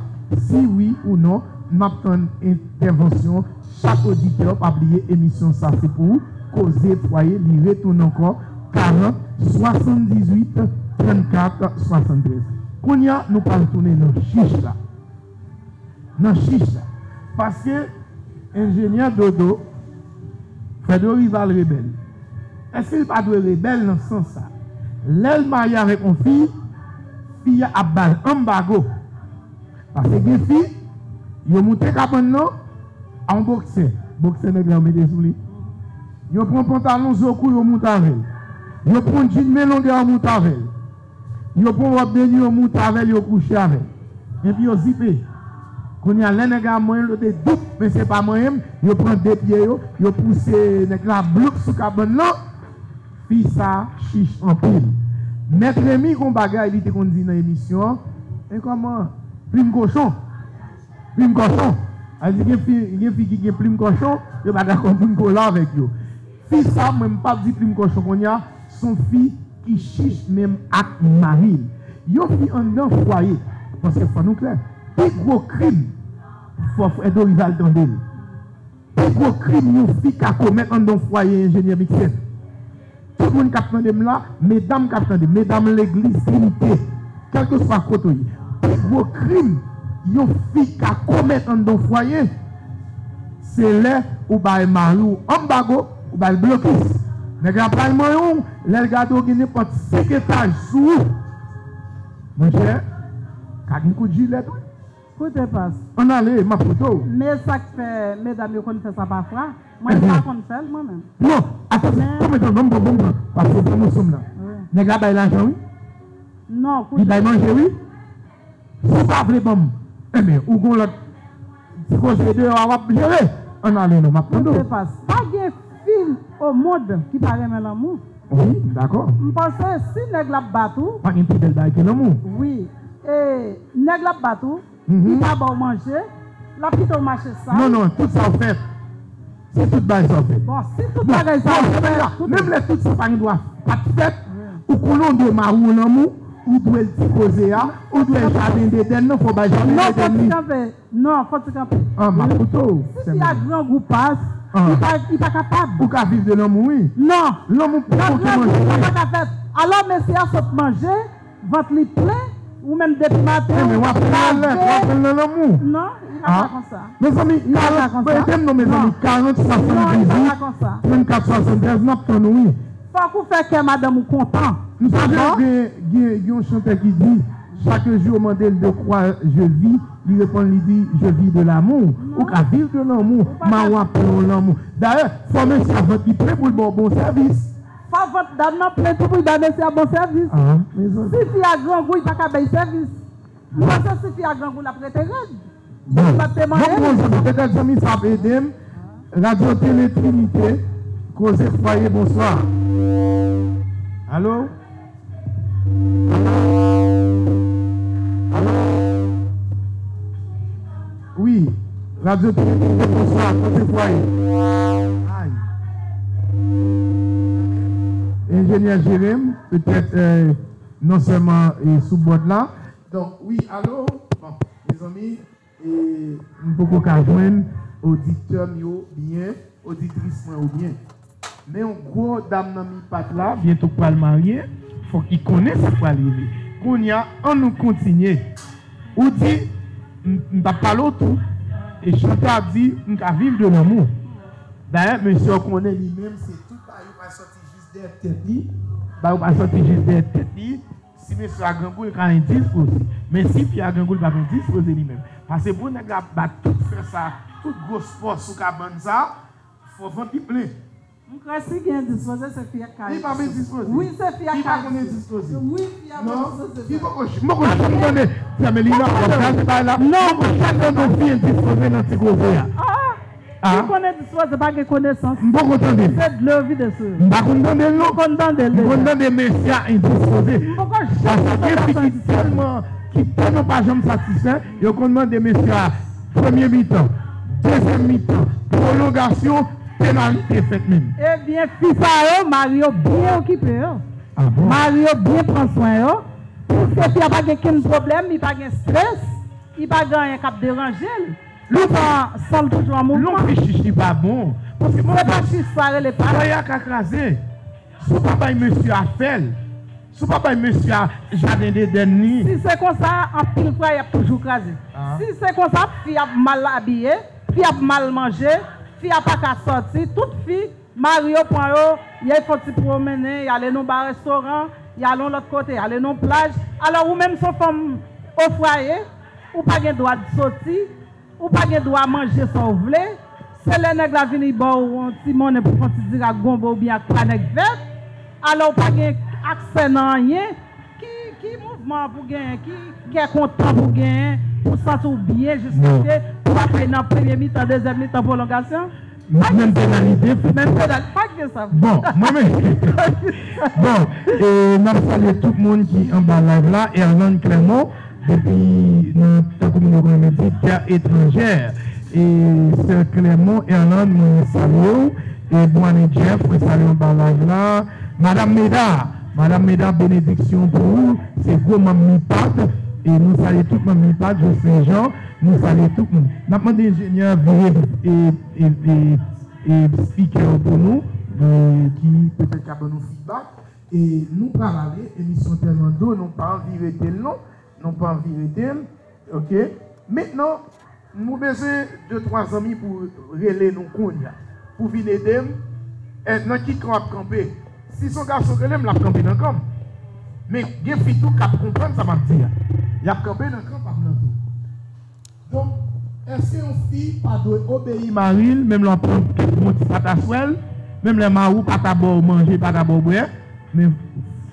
Si wi ou non, n ap tann entèvansyon chak oditè. Pa bliye, emisyon sa se pou ou. Koze Fwaye, li retounen ankò, karant swasanndizuit trannkat swasanntrèz. Kounye a, nou pral tounen nan chich la. Nan chich la. Paske Enjenyè Dodo fè Dorival rebèl. Èske l pa dwe rebèl nan sans sa? Lè l marye avèk yon fi, fi a ap ba l anbago. Paske gen fi, yo moute kabann nan a yon boksè. Boksè nèg la yo mete sou li. Yo pran pantalon zo kou, yo moute avè l. Yo pran djin men longè, yo moute avè l. Yo pran wòb de nwi, yo moute avè l, yo kouche avè l. Epi yo zipe. Kounye a, lè nèg la manyen l, yo te doup, men se pa manyen m, yo pran de pye yo, yo pouse nèg la bloup sou kabann nan. Fi sa chich anpil. Mèt Remy gon bagay li te konn di nan emisyon an, e kòman? Plim kochon. Plim kòchon. A di gen fi, gen fi ki gen plim kòchon, yo pa dakò moun kola avèk yo. Fi sa, mwen m p ap di plim kòchon kounye a, se yon fi ki chich menm ak mari l. Yon fi anndan fwaye, paske fò nou klè, pi gwo krim, fò frè Dorival tande l. Pi gwo krim yon fi ka komèt anndan fwaye, enjenyè Mixèn. Tout moun k ap tande m la, medam k ap tande, medam legliz Trinite, kèlkeswa kote w ye, pi gwo krim yon fi ka komèt anndan fwaye, se lè ou bay mari w anbago, ou ba l blokis. Nèg la pral manyen w, lè l gade w gen nenpòt senk etaj sou ou. Monchè, ka gen kout jilèt wi. Koute pas. Ann ale, m ap koute w. Men sa k fè medam yo konn fè sa pafwa. Mwen, m pa konn fè l, mwen menm. Non, atann, men, ban m pran, ban m pran, ban m pran. Paske w pran moso m nan. Wi. Nèg la bay lajan, wi. Non, koute. Li bay manje, wi. Si w pa vle ban m, enben, ou gon lòt ti koze deyò a w ap jere. Ann ale non, m ap tande w. Koute pas. Pa gen fi o mond ki pa renmen lanmou. Wi, m dakò. M panse si nèg la ap bat ou. Pa gen pi bèl bagay ke lanmou. Wi. E nèg la ap bat ou, li pa ba w manje, l ap kite w mache sal. Non, non, tout sa w fè, se tout bagay sa w fè. Bon, si tout bagay sa w fè, menm lè tout sa pa gen dwa pa t fèt, ou konnen w dwe mari w lanmou, ou dwe l ti koze a, ou dwe jaden Edenn nan, fò w bay jaden Edenn li. Non, fò ti kanpe. Ah, m ap koute w. Si fi a grangou pas, li pa, li pa kapab. Ou ka viv de lanmou, wi. Non. Lanmou pou pote manje. Nan grangou, sa pa ka fèt. Alò, mesye a sot manje, vant li plen, ou menm depi maten, men w ap pran lè, w ap pran nan lanmou. Non, li pa ka konsa. Mezanmi, ede m non, mezanmi, karant swasanndizuit trannkat swasanntrèz, n ap tann ou, wi. Fòk ou fè kè madanm ou kontan. M sonje gen, gen, gen yon chantè ki di, chaque jour mande l de quoi je vis, li reponn, li di, je vis de l'amour. Ou ka viv de lanmou, mari w ap pran w lanmou. Dayè, fò mesye a vant li plen pou l ba w bon sèvis. Fò vant dam nan plen tou pou l bay mesye a bon sèvis. Ah, mezanmi. Si fi a grangou, li pa ka bay sèvis. M panse si fi a grangou, l ap rete rèd. Bon, bon, bon, zanmi, petèt zanmi sa ap ede m. Radyo Tele Trinite, Koze Fwaye, bonswa. Alo? Alo? Alo? Wi, Radyo Tele Trinite, bonswa, Koze Fwaye. Ay. Enjenyè Jerem, petèt, euh, non sèlman, eh, sou bòd la, Donk, wi, alo? Bon, mezanmi, e, m poko ka jwenn oditè m yo byen, oditris mwen yo byen. Men yon gwo dam nan mi pat la, byento k pral marye, fòk li konnen sa k pral rive. Kounye a, ann nou kontinye. Ou di, m, m t ap pale w tou. E Chanta di, m ka viv de lanmou. Dayè, mesye w konnen li menm, se tout bagay yo pa soti jis dèyè tèt li. Bagay yo pa soti jis dèyè tèt li. Si mesye a grangou, li ka endispoze. Men si fi a grangou, li p ap endispoze li menm. Paske pou nèg la bat tout fè sa, tout gwo fòs sou kabann sa, fò vant li plen. M kwè si gen endispoze, se fi a k ka endispoze. Li p ap endispoze. Wi, se fi a k ka endispoze. Wi, fi a p ap endispoze. Fi poko, m poko janm tande Fè Melina, w ap kraze bagay la. Non. M poko janm tande yon fi endispoze nan ti koze a. Ah, ah. Fi konn endispoze, pa gen konesans. M poko tande l. Se dlo vide sou yo. M pa konn tande l, non. M konn tande l deja. M konn tande mesye a endispoze. M poko janm tande gason endispoze. Paske gen fi ki tèlman, ki tèlman pa janm satisfè, yo konn mande mesye a premye mitan, dezyèm mitan, pwolongasyon, penalite fèt menm. Ebyen, fi sa yo, mari yo byen okipe yo. Ah bon? Mari yo byen pran swen yo. Piske fi a pa gen kenn pwoblèm, li pa gen strès, li pa gen anyen k ap deranje l. Toutan san l toujou an mouvman. Lè yon fi chich li pa bon. Paske se pa chich sa rele pa. Fwaye a ka kraze. Si w pa bay mesye a fè l, si w pa bay mesye a jaden Edenn li. Si se konsa, anpil fwaye ap toujou kraze. Ah. Si se konsa, fi ap mal abiye, fi ap mal manje, fi a pa ka sòti, tout fi, mari yo pran yo, y al fè yon ti pwomennen, y ale nan ba restoran, y ale yon lòt kote, y ale nan plaj. Alò, ou menm se yon fanm o fwaye, ou pa gen dwa soti, ou pa gen dwa manje sa w vle. Se lè nèg la vini ba w yon ti monnen pou fè yon ti diri ak gonbo oubyen ak pa nèg vèt. Alò, ou pa gen aksè nan anyen. Ki, ki mouvman pou genyen? Ki kè kontan pou genyen? Pou santi w byen jiskaske w ap nan premye mitan, dezyèm mitan, pwolongasyon? Menm penalite. Menm penalite. Pa gen sa. Bon, mwen menm. Bon, e, n ap salye tout moun ki anba live la. Erland Clermont, depi nan, tankou moun yo konn di, tè etranjè. E, sè Clermont, Erland, mwen salye w. E, bon ane, Jeff, mwen salye w anba live la. Madam Meda, Madam Meda, benediksyon pou ou. Se gwo manm MIPAD. E, nou salye tout manm MIPAD, Jos Saint Jean. Nou salye tout moun. N ap mande enjenyè vire, e, e, e, e, speaker pou nou, e, ki petèt ka ban nou feedback. E nou pral ale, emisyon tèlman do, nou pa anvi rete l non. Nou pa anvi rete l. Oke. Mentnan, nou bezwen de twa zanmi pou rele nou kounye a. Pou vin ede m. E nan ki kan w ap kanpe? Si se yon gason k rele m, l ap kanpe nan kan m. Men gen fi tou k ap konprann sa m ap di a. Y ap kanpe nan kan pa m nan tou. Donk, èske yon fi pa dwe obeyi mari l, menm lè w ap pran kèk bon ti pataswèl, menm lè mari w pa ta ba w manje, pa ta ba w bwè, men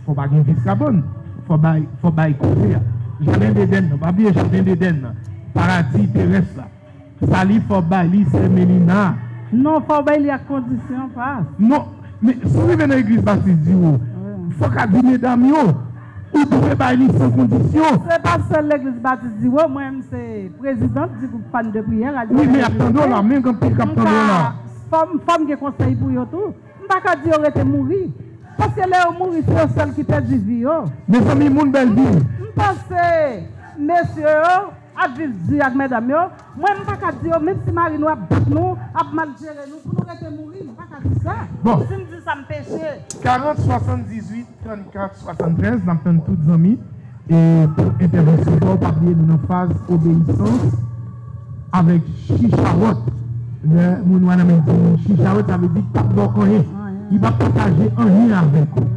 fò pa gen vis kabann, fò bay, fò bay koze a. Jaden Edenn nan, pa bliye Jaden Edenn nan, paradi terès la. Sa li fò bay li, sè Melina. Non, fò bay li ak kondisyon, pa. Non, men si w rive nan legliz batis Diwo, fò ka di medam yo, ou dwe bay li san kondisyon. Se pa sèl legliz batis Diwo, mwen menm se prezidant di gwoup Fan de Priyè, radyo. Wi, men y ap tande w la, men gen anpil k ap tande w la. Fò m, fò m gen konsèy pou yo tou. M pa ka di yo rete mouri. Paske lè yo mouri, se yo sèl ki pèdi vi yo. Mezanmi, moun bèl vi. M, m panse, mesye yo, ap viv di ak medam yo. Mwen, m pa ka di yo, menm si mari nou ap bat nou, ap mal jere nou, pou nou rete mouri, m pa ka di sa. Bon. Si m di sa, m peche. Karant swasanndizuit trannkat swasanntrèz, n ap tann tout zanmi. E pou entèvansyon pa w, pa bliye nou nan faz obeyisans avèk chichawòt. Lè moun w nan men di chichawòt, sa vle di k p ap ba w anyen. Li p ap pataje anyen avèk ou.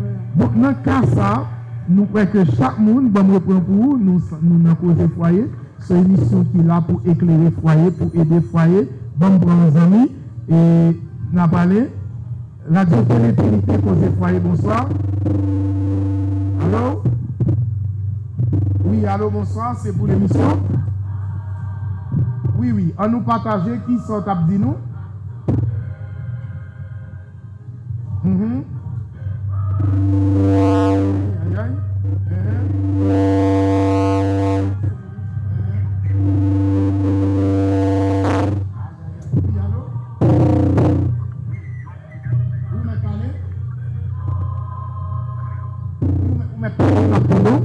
Donk, nan ka sa, nou kwè ke chak moun, ban m repran pou ou, nou, nou nan koze fwaye. Se yon emisyon ki la pou eklere fwaye, pou ede fwaye. Ban m pran yon zanmi, e n a pale. Radyo Tele Trinite, koze fwaye, bonswa. Alo? Wi, alo, bonswa, se pou lemisyon. Wi, wi, an nou pataje, kisa w t ap di nou? Mhm. Ay, ay. Ehe. Wi, alo? Wi, mèt pale? Wi, ou mèt, ou mèt pale, n ap tande w.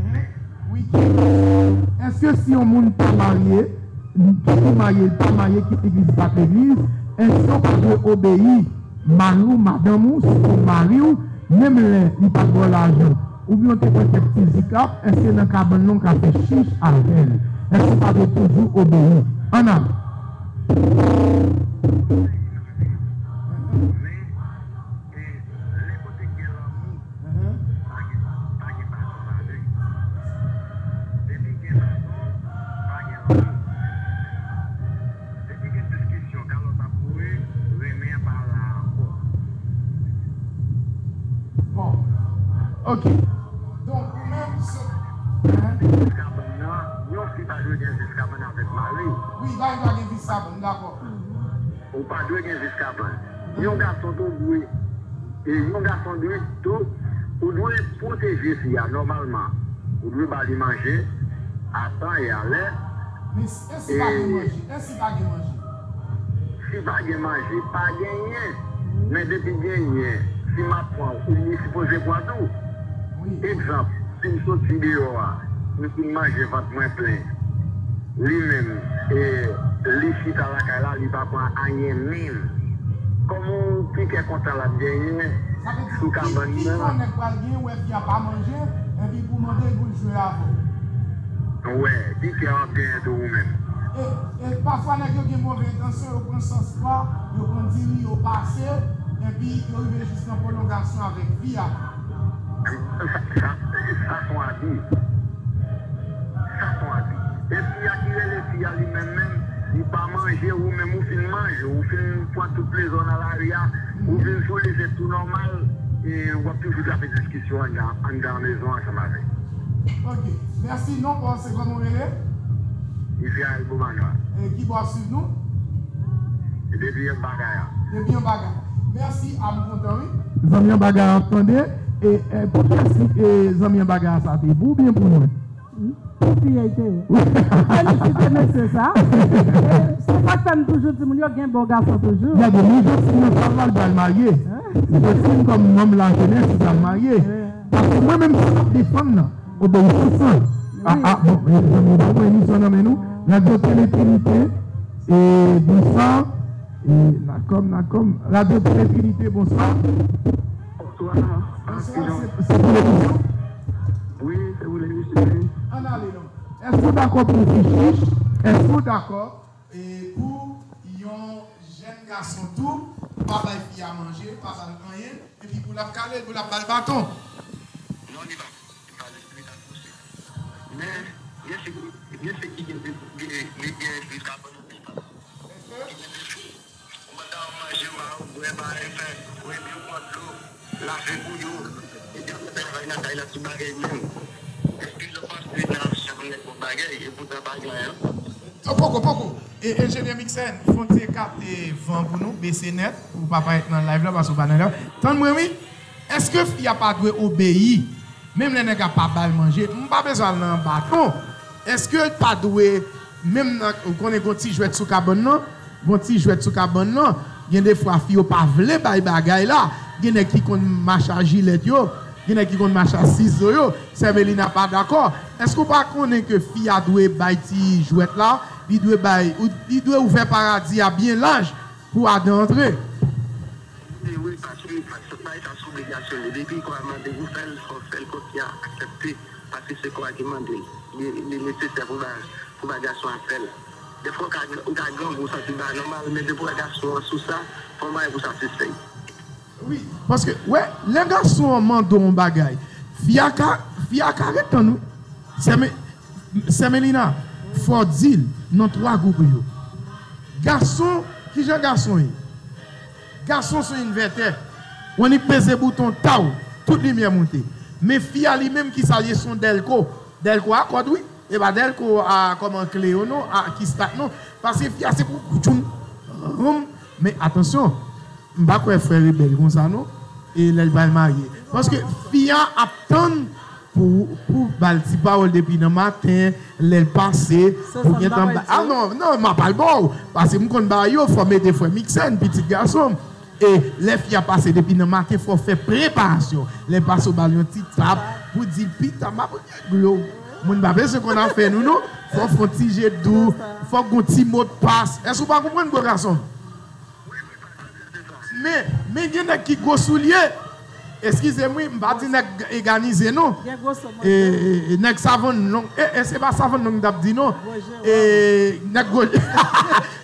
Ehe. Wi, ki, èske si yon moun pa marye, kit li marye, li pa marye, kit legliz, li pa legliz, èske w pa dwe obeyi mari w, madanm ou, sitou mari w, menm lè li pa t ba w lajan, Oubyen w te pran kèk ti zikap, èske nan kabann nan w ka fè chich avè l? Èske w pa dwe toujou obeyi? Ann ale. Lè kote gen lanmou, pa gen, pa gen baton ladan l. Depi gen baton, pa gen lanmou. Depi gen diskisyon, kalòt ap voye, renmen an pa la ankò. Bon. Ok. Donk, ou menm, se... Vis kabann nan, yon fi pa dwe gen vis kabann avèk mari. Wi, pa gen dwa gen vis kabann, dakò. Ou pa dwe gen vis kabann. Yon gason tou dwe, e yon gason dwe tou, ou dwe pwoteje fi a nòmalman. Ou dwe ba li manje a tan e a lè. Men si, e si pa gen manje? E si pa gen manje? Si pa gen manje, pa genyen. Men depi genyen, si m ap pran, ou li sipoze pran tou. Egzanp, si m soti deyò a, m fin manje, vant mwen plen. Li menm, e, li chita lakay la, li pa pran anyen menm. Kòman yon pikè kontan l ap genyen sou kabann nan? Sa vle di, ki, ki jan nèg pral genyen, wè fi a pa manje, epi pou mande l pou l jwe avè w? Wè, pikè w ap genyen tou ou menm. E, e pafwa nèg yo gen move entansyon, yo pran sans pa, yo pran diri, yo pase, epi yo rive jis nan pwolongasyon avèk fi a. Sa, sa, sa se yon abi. Sa se yon abi. E fi a ki rele fi a li menm menm, li pa manje, ou menm ou fin manje, ou fin pran tout plezè w nan lari a, ou vin sou li, se tou nòmal, e w ap toujou trape diskisyon anndan, anndan mezon ansanm avè l. Ok. Mèsi. Non pa w se kòman w rele? Israël Beaumanoir. E ki bò w ap swiv nou? Depi yon bagay a. Depi yon bagay. Mèsi, a m kontan, wi. Zanmi an bagay ap tande. E, e, poukisa si, e, zanmi an bagay a sa te pou ou byen pou mwen? Pou fi a te ye. Felisite mesye sa. E, se sa k fè m toujou di moun yo gen bon gason toujou. Gade, men Josline nan sa l pral marye. Josline kòm nonm lajenès li pral marye. Paske mwen menm sa m ap defann nan, obeyisans lan. A, a, bon, e, zanmi yo pa pran emisyon nan men nou. Radio Tele Trinité, e, bonswa. E, Nakòm, Nakòm. Radio Tele Trinité, bonswa. Bonswa. Bonswa, se, se pou lemisyon? Wi, se pou lemisyon, wi. Ann ale non. Èske w dakò pou fi chich? Èske w dakò, e, pou yon jèn gason tou pa bay fi a manje, pa ba l anyen, epi pou l ap kale l, pou l ap ba l baton? Non, li pa, li pa, li pa posib. Men, gen fi, gen fi ki gen, gen, gen, gen fi ka ban nou. Ou pa ta manje, ba yo bwè, ba yo fè, ou epi ou pran dlo, lave pou yo, epi apre travay nan kay la, tout bagay menm. Èske yo panse nan janm nèg bon bagay, e poutan pa gen anyen? Oh, poko, poko. E, enjenyè Mixen, fè yon ti ekate van pou nou, bese nèt, pou w pa parèt nan live la, paske w pa nan live. Tann mwen, wi. Èske fi a pa dwe obeyi? Menm lè nèg la pa ba l manje, m pa bezwen al nan baton. Èske l pa dwe, menm nan, ou konnen gon ti jwèt sou kabann nan, gon ti jwèt sou kabann nan, gen defwa fi yo pa vle bay bagay la, gen nèg ki konn mache a jilèt yo, gen nèg ki konn mache a sizo yo, Sè Melina pa dakò. Èske w pa konnen ke fi a dwe bay ti jwèt la, li dwe bay, ou, li dwe ouvè paradi a byen laj pou Adan antre? Wi, wi, paske, paske bay sa sou obligasyon li. Depi kò a mande pou fè l, fò w fè l, kò fi a aksepte. Paske se kò a ki mande l. Li, li nesesè pou ba, pou ba gason an fè l. Defwa, w ka, w ka grangou, w santi l pa nòmal, men depi w wè gason an sou sa, fò w bay pou satisfè l. Wi, paske, wè, lè gason an mande w yon bagay, fi a ka, fi a ka ret tann, wi. Sè Me-, Sè Melina, fò w di l nan twa gwoup yo. Gason, kijan gason ye? Gason se yon envètè. W annik peze bouton, taw, tout limyè moute. Men fi a li menm, kisa l ye? Se yon dèlko. Dèlko a kòd, wi. E pa dèlko a kòman kle yo non, a kistak non. Paske fi a se pou tchoum, ranm. Men atansyon, m pa kwè frè rebèl konsa non. E lè l pral marye. Paske fi a ap tann pou, pou ba l ti pawòl depi nan maten, lè l pase, pou gentan ba, a non, non, m ap al ba w. Paske m konn bagay yo, fò mete frè Mixen, pitit gason m. E lè fi a pase depi nan maten, fò w fè preparasyon. Lè l pase, w ba l yon ti tap pou di l, pita, m ap regle w. Moun pa bezwen konn afè nou, non. Fò w fè yon ti je dou, fò w gen yon ti modpas. Èske w pa konprann, gwo gason? Men, men gen nèg ki gwo soulye. Eskize m wi, m pa di nèg eganize non. Gen gwo sou mwen. E, e, e, nèg savann long. E, e se pa savann long m t ap di non. Gwo je wòm. E, nèg gwo.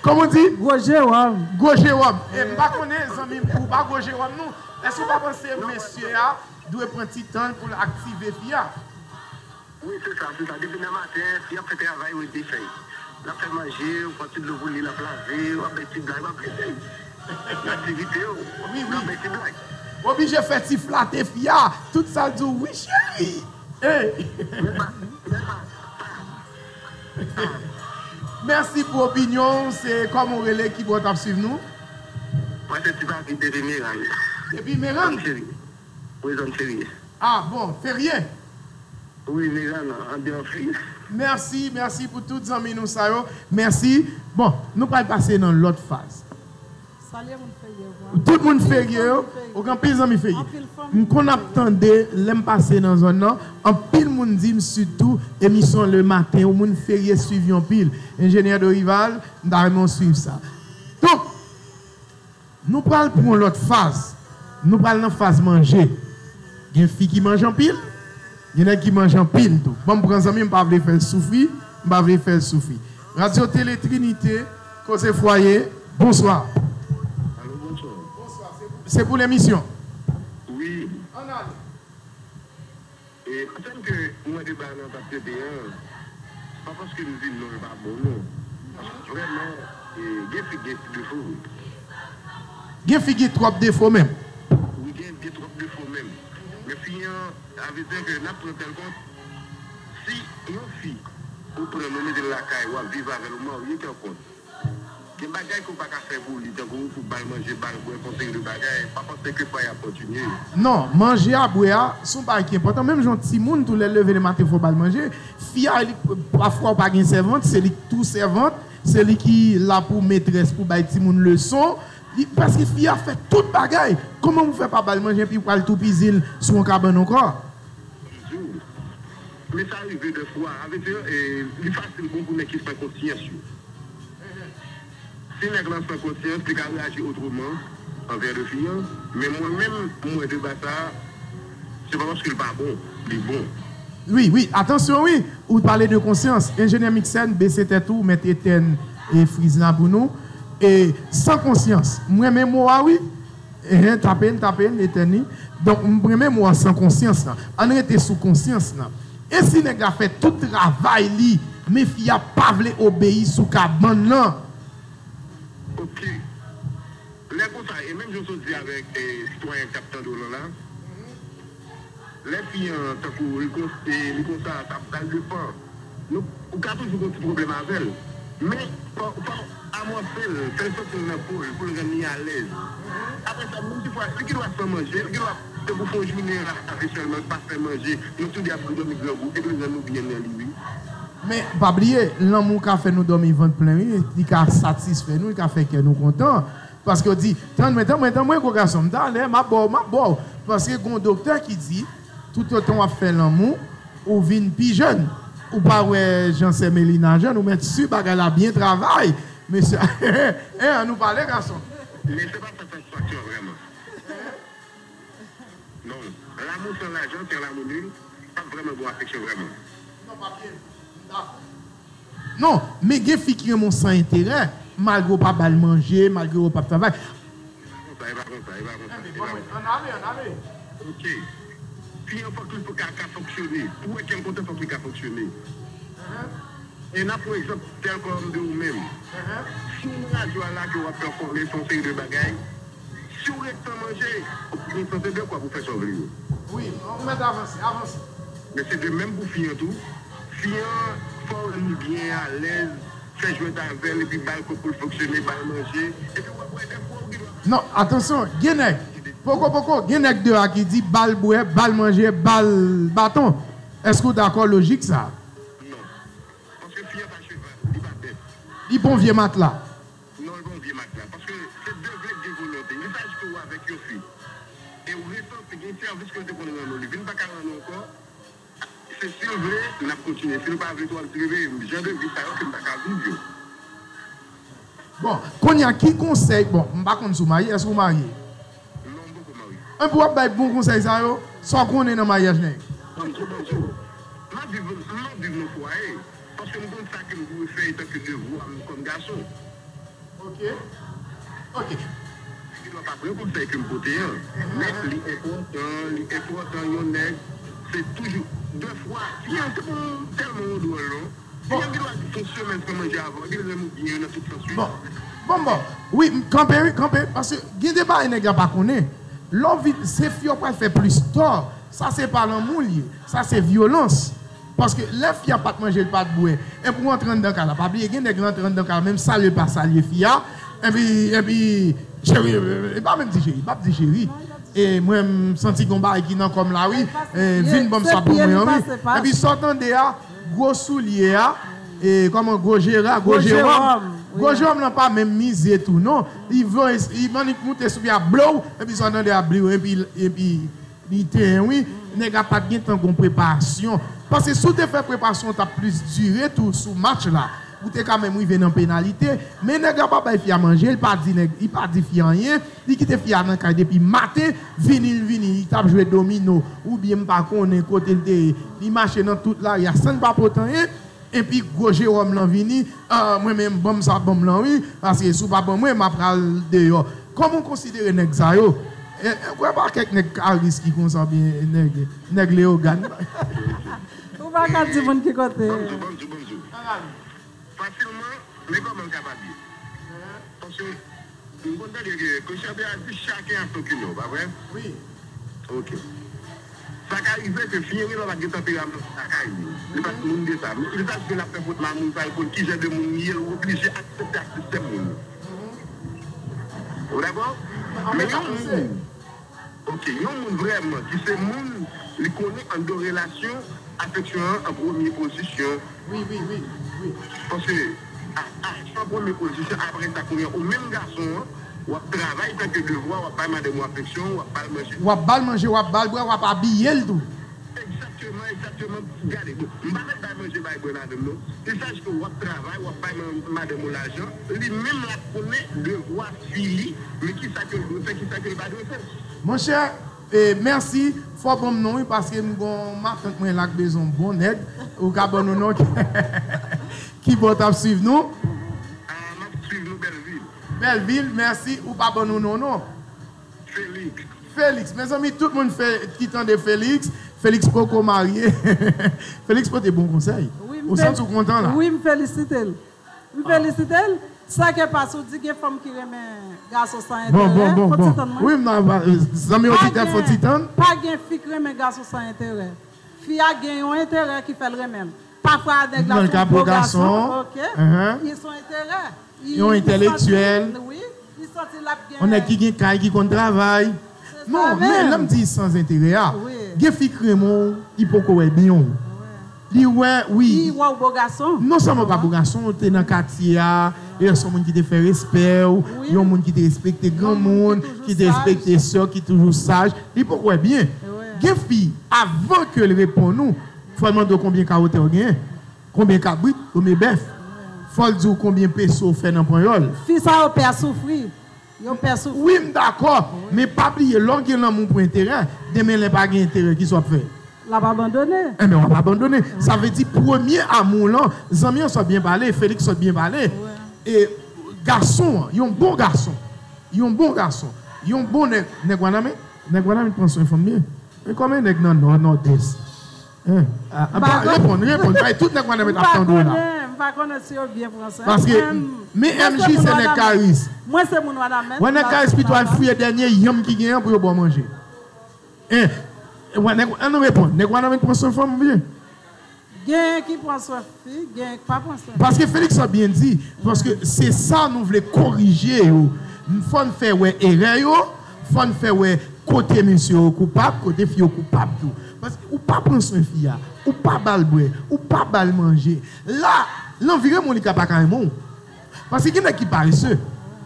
Kòman w di? Gwo je wòm. Gwo je wòm. E m pa konnen, zanmi m, ou pa gwo je wòm non. Èske w pa panse mesye a dwe pran ti tan l pou l aktive fi a? Wi, se sa, se sa. Depi nan maten, fi ap fè travay, ou ede fè. L ap fè manje, ou pran ti dlo pou li, l ap lave, w ap bay ti blag, w ap ede. Nan aktivite yo, wi, wi, w ap bay ti blag. Oblije fè ti flate fi a. Tout sa l di w, wi, cheri. Ey. Men pa, men pa, pa. Mèsi pou opinyon w. Se kòman w rele, ki bò w t ap swiv nou? Mwen se Ti Papi depi Merann. Depi Merann? Zòn Ferye. Wi, zòn Ferye. Ah, bon, Ferye? Wi, Merann, an deyò Ferye. Mèsi, mèsi pou tout zanmi nou sa yo. Mèsi. Bon, nou pral pase nan lòt faz. Salye moun Ferye yo. Tout moun Ferye yo. Ou gen anpil zanmi Ferye. Anpil fanmi. M konn ap tande, lè m pase nan zòn nan, anpil moun di m sitou emisyon lematen yo, moun Ferye swiv yo anpil. Enjenyè Dorival, m ta renmen w swiv sa. Donk, nou pral pran yon lòt faz. Nou pral nan faz manje. Gen fi ki manje anpil, gen nèg ki manje anpil tou. Ban m pran zanmi m, m pa vle fè l soufri, m pa vle fè l soufri. Radyo Tele Trinite, Koze Fwaye, bonswa. Alo, bonswa. Bonswa, se pou, se pou lemisyon. Wi. Ann ale. E, konsèn ke mwen deba nan t ap trete an, pa paske m di non l pa bon, non. Paske vrèman, e, gen fi gen ti defo, wi. Gen fi gen twòp defo menm. Wi, gen, gen twòp defo menm. Men fi an, sa vle di ke n ap pran tèl kont, si yon fi ou pran l, ou mete l lakay, w ap viv avè l, ou marye tèl kont, gen bagay ke w pa ka fè pou li, tankou pou ba l manje, ba l bwè, fè yon seri de bagay, pa panse ke fwa y ap kontinye. Non, manje a, bwè a, se yon bagay ki enpòtan. Menm jan yon timoun tou, lè l leve lematen, fò w ba l manje. Fi a, li, pafwa ou pa gen sèvant, se li k tou sèvant, se li ki la pou metrès, pou bay timoun leson. Li, paske fi a fè tout bagay. Kòman pou fè pa ba l manje, epi w pral toupizi l sou yon kabann ankò? Men sa rive dèfwa, sa vle di, e, li fasil bon pou nèg ki san konsyans yo. Si nèg lan san konsyans, li ka reyaji otreman anvè de fi an. Men mwen menm, mwen, deba sa, se pa paske l pa bon, li bon. Wi, wi, atansyon, wi. Ou pale de konsyans. Enjenyè Mixèn, bese tèt ou, mèt etèn e friz la pou nou. E san konsyans. M renmen mo a, wi. Enhen, tape n, tape n, etèn li. Donk, m renmen mo a san konsyans lan. Ann rete sou konsyans lan. E si nèg la fè tout travay li, men fi a pa vle obeyi sou kabann lan? Ok. Lè konsa, e menm jan w sot di avèk, e, sitwayen k ap tande w lan la, lè fi an, tankou, li kon-, e, li konsa, sa, sa depann. Nou, ou ka toujou gen ti pwoblèm avè l. Men, fò, fò w amòse l, fè l santi l nan po l, pou l rann li alèz. Apre sa, menm si fwa, li gen dwa san manje, li gen dwa, tankou, fè yon jounen la, avè sèlman, pa fè manje, nou toude ap dòmi grangou, epi l rann nou byen nan li, wi. Men, pa bliye, lanmou ka fè nou dòmi vant plen, wi. Li ka satisfè nou, li ka fè kè nou kontan. Paske w di, "Tann mwen, tann mwen, tann mwen, gwo gason m, talè, m ap ba w, m ap ba w." Paske gen yon doktè ki di, toutotan w ap fè lanmou, ou vin pi jèn. Ou pa wè jan sè Melina jèn, ou mèt si bagay la byen travay. Mesye, en, ann nou pale, gason. Men se pa satisfaksyon vrèman. Non. L'amour sans l'argent, c'est un amour nul. Pa vrèman gon afeksyon vrèman. Non, papye. M dakò. Non, men gen fi ki renmen w san enterè, malgre w pa ba l manje, malgre w pa travay. E pa konsa, e pa konsa, e pa konsa, e pa konsa. Ann ale, ann ale. Ok. Fi an fòk li ka, ka fonksyone. Pou wè kè l kontan, fòk li ka fonksyone. E n ap pran egzanp tèl kòm de ou menm. Si w nan radyo a la, ke w ap pèfòme, fè yon seri de bagay, si w ret san manje, ou gen sante de kwa pou fè sa w vle yo. Wi, ou mèt avanse, avanse. Men se de menm pou fi an tou. Fi an, fò w li byen alèz, fè jwèt avè l, epi ba l kòb pou l fonksyone, ba l manje, epi w ap wè dèfwa ou gen dwa. Non, atansyon, gen nèg, poko, poko, gen nèg de a ki di, ba l bwè, ba l manje, ba l baton. Èske w dakò lojik sa a? Non. Paske fi an pa cheval, li pa bèt. Li pa yon vye matla. Non, li pa yon vye matla. Paske se de vle, de volonte. Li pa jis ou avèk yon fi. E ou resanti gen sèvis ke l te konn rann ou, li vin pa ka rann ou ankò. Se si l vle, n ap kontinye. Si l pa vle tou, w ap di, bebe, jan de vi sa yo ke m pa ka viv yo. Bon, kounye a, ki konsèy, bon, m pa konn si w marye, èske w marye? Non, m poko marye. Epi w ap bay bon konsèy sa yo, sa w konnen nan maryaj nèg. Bonjou, bonjou. M ap viv, m ap viv nan fwaye. Paske m konn sa ke m dwe fè etanke devwa m kòm gason. Ok. Ok. Li pa pran konsèy ke m pote an. Men li enpòtan, li enpòtan yon nèg. Se toujou. Defwa, fi an se pa tèlman yon dwòl non. Bon. Li gen dwa di yon semèn san manje avan, li renmen ou byen nan tout sans wi. Bon. Bon, bon. Wi, m kanpe, wi, kanpe. Paske gen de bagay nèg la pa konnen. Lè w vin, se fi yo pral fè plis tò. Sa se pa lanmou l ye. Sa se vyolans. Paske lè fi a pa t manje, l pa t bwè. Epi w antre anndan kay la. Pa bliye, gen nèg rantre anndan kay la, menm salye l pa salye fi a. Epi, epi, cheri, e pa menm di cheri, pa di cheri. E mwen, m santi gon bagay ki nan kò m la, wi. E, vin ban m sa pou mwen an, wi. Epi sa w tande a, gwo soulye a, e kòman gwo jera, gwo jewòm. Gwo jewòm lan pa menm mize tou, non. Li voye, li mannik moute sou pye a, blow, epi sa w tande a bliw, epi, epi li te, wi. Nèg la pa t gen tan gon preparasyon. Paske si w te fè preparasyon, w t ap plis dire tou sou match la. Ou te ka menm rive nan penalite. Men nèg la pa bay fi a manje, li pa di nèg, li pa di fi a anyen. Li kite fi a nan kay depi maten, vini l vini, li t ap jwe domino, oubyen m pa konnen kote l te ye. Li mache nan tout lari a san l pa pote anyen, epi gwo jewòm lan vini, ah, mwen menm, ban m sa, ban m lan wi, paske si w pa ban mwen, m ap pral deyò. Kòman w konsidere nèg sa yo? E, e, kwè pa kèk nèg Karis ki konsa, oubyen nèg, nèg Leyogàn. Ou pa ka di moun ki kote. Bonjou, bonjou, bonjou. Fasilman, men kòman l kapab ye? Paske m konn tande ke Christian te al di chacun a son cuno, pa vre? Wi. Ok. Sa ka rive ke fi an gen dwa pa t gen tanperaman sa kay li. Li pa t moun de sa. Men li sav ke l ap fè fot mamoun sa, li konn ki jan de moun li ye, l oblije aksepte ak sistèm moun. Ou dakò? Men yon moun Ok, yon moun vrèman ki se moun, li konnen anndan relasyon, afeksyon an an premye pozisyon. Wi, wi, wi, wi. Paske a- afeksyon an premye pozisyon, apre sa kounye a, ou menm gason an, w ap travay tanke devwa, w ap bay madanm ou afeksyon, w ap ba l manje. W ap ba l manje, w ap ba l bwè, w ap abiye l tou. Egzakteman, egzakteman. Gade, bon, m pa mèt bay manje, bay bwè madanm non. Li sache ke w ap travay, w ap bay man- madanm ou lajan, li menm l ap konnen devwa fi li, men kisa ke l dwe fè, kisa ke l pa dwe fè. Monchè, e, mèsi, fò w ban m non wi, paske m gon matant mwen la k bezwen yon bon nèg, ou ka ban nou non. Kibò w t ap swiv nou? Ah, m ap swiv nou Bèlvil. Bèlvil, mèsi, ou pa ban nou non non. Félix. Félix. Mezanmi, tout moun fè, ki tande Félix, Félix poko marye. Félix pote bon konsèy. Ou santi w kontan la? Wi, m felisite l. M felisite l. Sa ke pas ou di gen fanm ki renmen gason san enterè. Bon, bon, bon, bon. Wi, m nan, zanmi oditè, fò ti tann. Pa gen fi k renmen gason san enterè. Fi a gen yon enterè ki fè l renmen l. Pafwa nèg la se yon gwo gason, ok? Li se yon enterè. Yon entèlektyèl. Wi, li santi l ap gen. Yon nèg ki gen kay, ki konn travay. Non, men lè m di sans enterè a, gen fi k renmen w, li poko wè byen w. Li wè, wi. Li wè w bo gason. Non sèlman w pa bo gason, ou te nan katye a, e se yon moun ki te fè respè w, yon moun ki te respekte granmoun, ki te respekte sè w, ki toujou saj. Li poko wè byen. Gen fi, avan ke l reponn ou, fò l mande w konbyen ka wotè w genyen, konbyen kabrit, konbyen bèf. Fò l di w konbyen peso w fè nan panyòl. Fi sa yo pè soufri. Yo pè soufri. Wi, m dakò. Men pa bliye, lè w gen lanmou pou enterè, demen lè pa gen enterè, kisa w ap fè? L ap abandone. Enben, w ap abandone. Sa vle di premye amou w lan, zanmi an sot byen pale, Félix sot byen pale. E gason an, yon bon gason, yon bon gason, yon bon nèg, nèg Wanament, nèg Wanament pran swen fanm byen. Men kòman nèg nan Nò, Nòdès? Hein? Ah, ah, reponn, reponn. Bay tout nèg Wanament ap tande w la. M pa konnen, m pa konnen si yo byen pran swen. Paske men M J se nèg Karis. Mwen se moun Wanament. Wè nèg Karis pito al fouye dènye yanm ki gen an pou yo ba w manje. Hein? Wè nèg, ann reponn. Nèg Wanament pran swen fanm byen. Gen ki pran swen fi, gen ki pa pran swen fi. Paske Félix la byen di, paske se sa nou vle korije yo. Fò n fè wè erè yo, fò n fè wè kote mesye yo koupab, kote fi yo koupab tou. Paske ou pa pran swen fi a, ou pa ba l bwè, ou pa ba l manje. La, lanviwonn li ka pa ka renmen w. Paske gen nèg ki parese.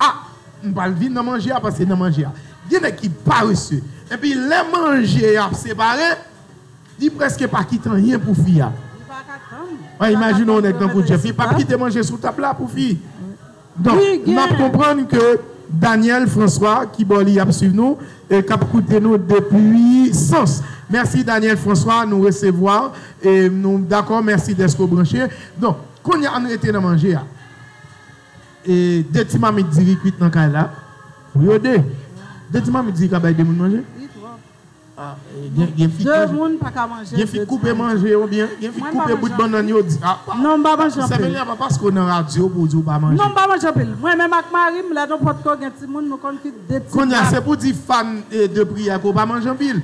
Ah, m pral vin nan manje a, paske nan manje a. Gen nèg ki parese. Epi lè manje a ap separe, li prèske pa kite anyen pou fi a. Li pa ka tann. Imajine yon nèg tankou Jeff, li p ap kite manje sou tab la pou fi. Donk, n ap konprann ke Daniel François, ki bò li ap swiv nou e k ap koute nou depi Sans. Mèsi, Daniel François, nou resevwa w e nou dakò, mèsi dèske w branche. Donk, kounye a, ann rete nan manje a. E de ti mamit diri kwit nan kay la. Wi, yo de. De ti mamit diri ka bay de moun manje? Ah, eh, gen, gen fi de moun pa ka manje. Gen fi koupe manje yo byen, gen fi koupe bout bannann yo di. Ah, pa, non, m pa manje anpil. Sè Melina, pa paske w nan radyo pou w di w pa manje. Non, m pa manje anpil. Mwen menm ak mari m, lè nou potko gen timoun, nou konn kwit de ti pla. Kounye a, se pou di fan, eh, de priyè ke w pa manje anpil.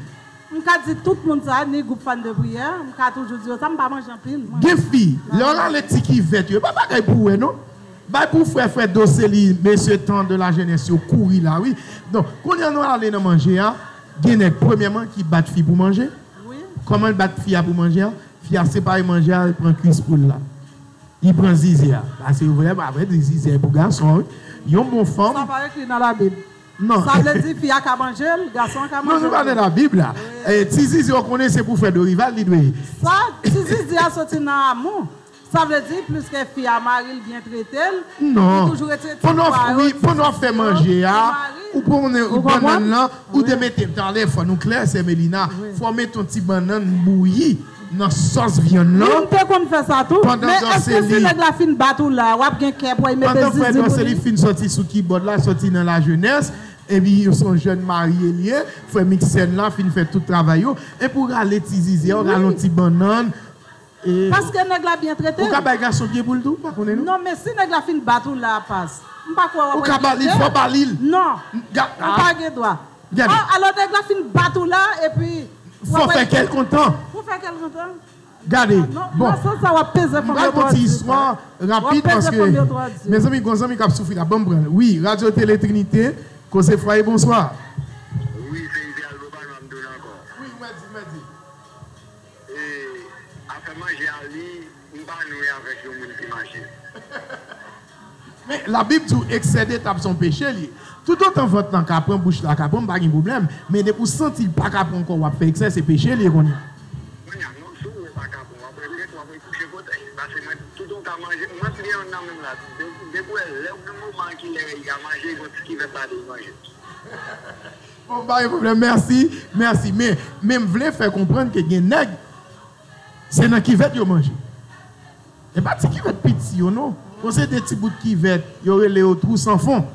M ka di tout moun sa, ni gwoup fan de priyè, m ka toujou di yo sa, m pa manje anpil. Gen fi, lè w rale ti kivèt yo, e pa bagay pou wè non. Bay pou frè, frè Dosely, mesye tan de la jenès yo kouri la, wi. Donk, kounye a nou ale nan manje a, gen nèg, premyèman, ki bat fi pou manje. Wi. Kòman l bat fi a pou manje a? Fi a separe manje a, li pran kwis poul la. Li pran zizi a. Paske yo vrèman, apre di zizi a pou gason, wi. Yon bon fanm. Sa pa ekri nan Labib. Non. Sa vle di fi a ka manje l, gason an ka manje l tou. Non, nou pa nan Labib la. Wi. Eh, ti zizi, w konnen se pou frè Dorival, li dwe. Sa, ti zizi a soti nan amou. Sa vle di, pliske fi a mari l byen trete l, li toujou rete ti pwa yo, ti zizi yo pou mari l. Non. Pandan w fè manje a, ou pran yon bannann lan, ou te mete, talè fò nou klè, sè Melina, fò w mete yon ti bannann bouyi nan sòs vyann lan. Wi, m te konn fè sa tou. Men èske si nèg la fin bat ou la, w ap gen kè pou w mete zizi pou li? Pandan frè Dosely fin sòti sou kibòd la, sòti nan lajenès, epi se yon jèn marye l ye, frè miksè n lan fin fè tout travay yo, epi w rale ti zizi a, w rale yon ti bannann, E paske nèg la byen trete l. Ou ka bay gason pye pou l tou, ou pa konnen non. Non, men si nèg la fin bat ou la, Pas, m pa kwè w ap regrete. Ou ka ba li l, fò w ba li l. Non, ou pa gen dwa. Gade. Ah, alò nèg la fin bat ou la, epi fò w fè kè l kontan. Pou fè kè l kontan. Gade. Bon, nan sans sa w ap peze fanm yo twò di. M pral konte istwa rapid paske, mezanmi, gon zanmi k ap soufri la, ban m pran l. Wi, Radyo Tele Trinite, Koze Fwaye, bonswa. Wi, se Ize Albo Palma m tounen ankò. Wi, mwen di, mwen di. E, afè manje a li, m pa nwi avèk yon moun ki manje. Men, Labib di w eksè de tab se yon peche li ye. Toutotan vant lan ka pran, bouch la ka pran, m pa gen pwoblèm. Men depi w santi l pa ka pran ankò, w ap fè eksè, se peche li ye kounye a. Kounye a, non, si w wè pa ka pran, w ap regrete, w ap retouche kote l. Paske mwen, toutotan w ka manje, mwen, m gen youn nan men m la. De-, depi w wè, lè w gen moman ki lè li ka manje, yon ti kivèt la de li manje. Bon, pa gen pwoblèm, mèsi, mèsi. Men, men m vle fè konprann ke gen nèg, se nan kivèt yo manje. E pa ti kivèt piti yo, non. Gon seri de ti bout kivèt, yo rele yo trou san fon.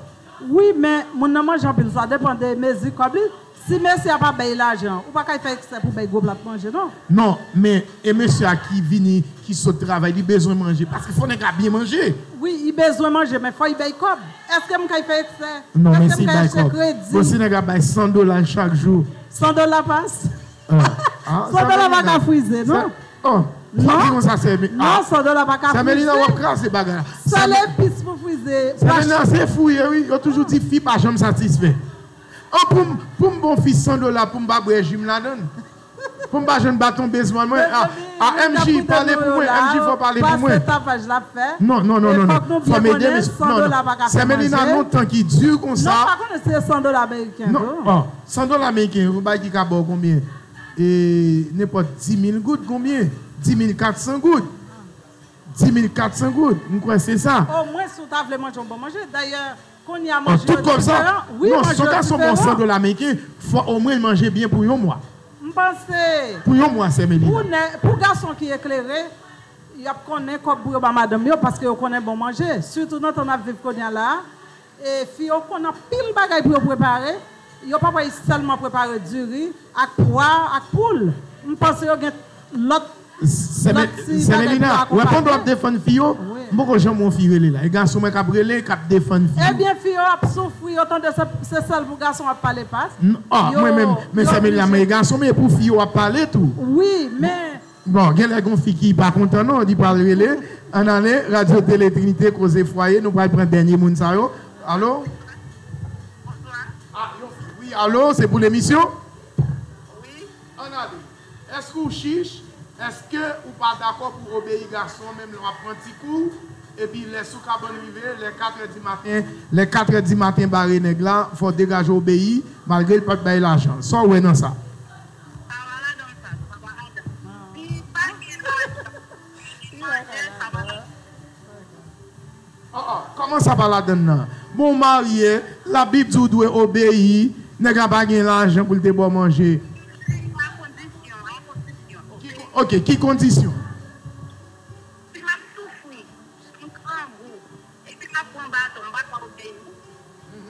Wi, men moun nan manje anpil, sa depann de mezi kòb li. Si mesye a pa bay lajan, ou pa kay fè eksè pou bay gwo plat manje, non. Non, men e mesye a ki vini, ki sot travay, li bezwen manje. Paske fò nèg la byen manje. Wi, li bezwen manje, men fò li bay kòb. Èske m kay fè eksè? Non, men si l bay kòb. Èske m kay achte kredi? Bon, si nèg la bay san dola chak jou. San dola Pas? Ah, ah, san dola pa ka frize, non. Oh, fò di konsa, sè Melina. Non, san dola pa ka frize. Sè Melina, w ap kraze bagay la. Sèl epis pou frize. Sè Melina, se fou ye, wi. Yo toujou di fi pa janm satisfè. Oh, pou m, pou m ba yon fi san dola pou m pa bwè ji m ladan l. Pou m pa jwenn baton bezwen mwen. Ah, M J, pale pou mwen. M J, fò pale pou mwen. Pase tapaj l ap fè. Non, non, non, non, non. Fò m ede mesye. Non, non. Sè Melina, non, tan ki di konsa. Non, pa konnen se san dola ameriken tou. Non, oh, san dola ameriken, yon bagay ki ka ba w konbyen? E, nenpòt dis mil goud, konbyen? Dis mil kat san goud. Dis mil kat san goud, m kwè se sa. Omwen si w ta vle manje yon bon manje. Dayè, kounye a manje yo diferan. Wi, manje yo diferan. Non, si yon gason ba w san dola ameriken, fò omwen l manje byen pou yon mwa. M panse pou yon mwa, sè Melina. Pou nè-, pou gason ki eklere, y ap konnen kòb pou yo ba madanm yo, paske yo konnen bon manje. Sitou nan tan n ap viv kounye a la a, e fi yo konn anpil bagay pou yo prepare. Yo pa pral sèlman prepare diri ak pwa ak poul. M panse yo gen lòt, lòt ti bagay pou yo akonpanye. Sè Melina, w ap ap defann fi yo? Wi. M poko janm wè yon fi rele la. E gason mwen k ap rele, k ap defann fi yo. Ebyen, fi yo ap soufri, yo tande se, se sèl pou gason w ap pale Pas. Ah, mwen menm, men sè Melina, mwen e gason, men e pou fi yo w ap pale tou. Wi, men Bon, genlè gon fi ki pa kontan non, li pral rele. Ann ale, Radyo Tele Trinite, Koze Fwaye, nou pral pran dènye moun sa yo. Alo? Ah, yon fi. Wi, alo, se pou lemisyon? Wi. Ann ale. Èske w chich? Èske ou pa dakò pou obeyi gason menm lè w ap pran ti kou? Epi lè sou kabann rive, lè katrè di maten, lè katrè di maten bare nèg la, fò w degaje w obeyi, malgre l pa t bay lajan. Sa w wè nan sa? Sa pa ladan sa, sa pa ladan. Si pa gen lajan, si manje, sa pa ladan. Ah, ah, kòman sa pa ladan nan? Bon, w marye, Labib di w dwe obeyi, nèg la pa gen lajan pou l te ba w manje. Ki kon- Ok, ki kondisyon? Si m ap soufri, m grangou, epi m ap pran baton, m pa ka obeyi.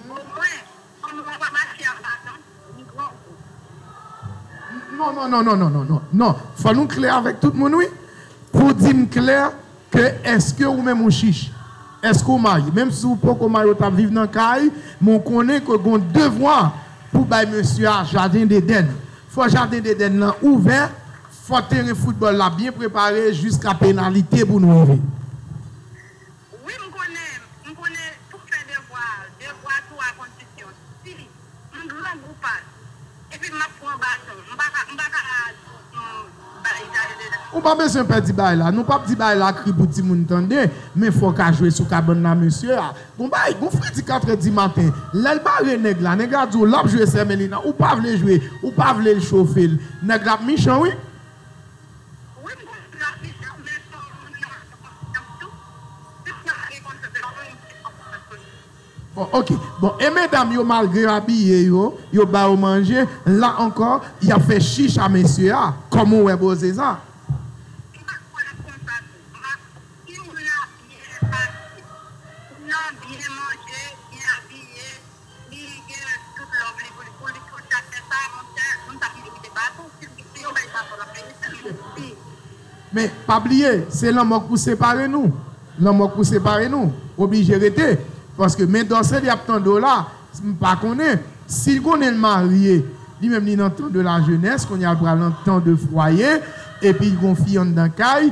Omwen, kòm mwen pa mache ak baton, m grangou. Non, non, non, non, non, non, non. Non. Fò nou klè avèk tout moun, wi. Pou di m klè ke èske ou menm ou chich? Èske ou marye? Menm si ou poko marye, ou t ap viv nan kay, men ou konnen ke gon devwa pou bay mesye a jaden Edenn. Fò jaden Edenn nan ouvè, fò teren foutbòl la byen prepare jiska penalite pou nou rive. Wi, m konnen, m konnen pou fè devwa, devwa tou a kondisyon. Si m grangou pas, epi m ap pran baton, m pa ka, m pa ka, mm, bay jaden Edenn. Ou pa bezwen pè di bagay la. Nou p ap di bagay la kri pou timoun tande, men fò w ka jwe sou kabann la, mesye a. Gon bagay, gon fredi katrè di maten, lè l bare nèg la, nèg la di w l ap jwe Sè Melina, ou pa vle jwe, ou pa vle l chofe l. Nèg la ap mechan, wi. Wi, m konn l ap mechan, men fò moun nan pran konsyans tou. Si w pa gen konsyans, se pa moun ki pran konsyans pou li. Bon, ok. Bon, e medam yo, malgre yo abiye yo, yo ba yo manje, la ankò, y ap fè chich a mesye a. Kòman w wè boze sa? M pa kwè l ap konn sa tou. M pa, si moun nan byen pase, moun nan byen manje, byen abiye, li gen tout love li pou li, pou li, pou li ta fè sa, monchè, moun sa ki merite baton, si, si yo bay baton, l ap merite l, men si Men pa bliye, se lanmò k pou separe nou. Lanmò k pou separe nou. Oblije rete. Paske men dòse li ap tande w la, m pa konnen. Si l konnen l marye, li menm li nan tan de la jenès, kounye a l pral nan tan de fwaye, epi l gon fi anndan kay,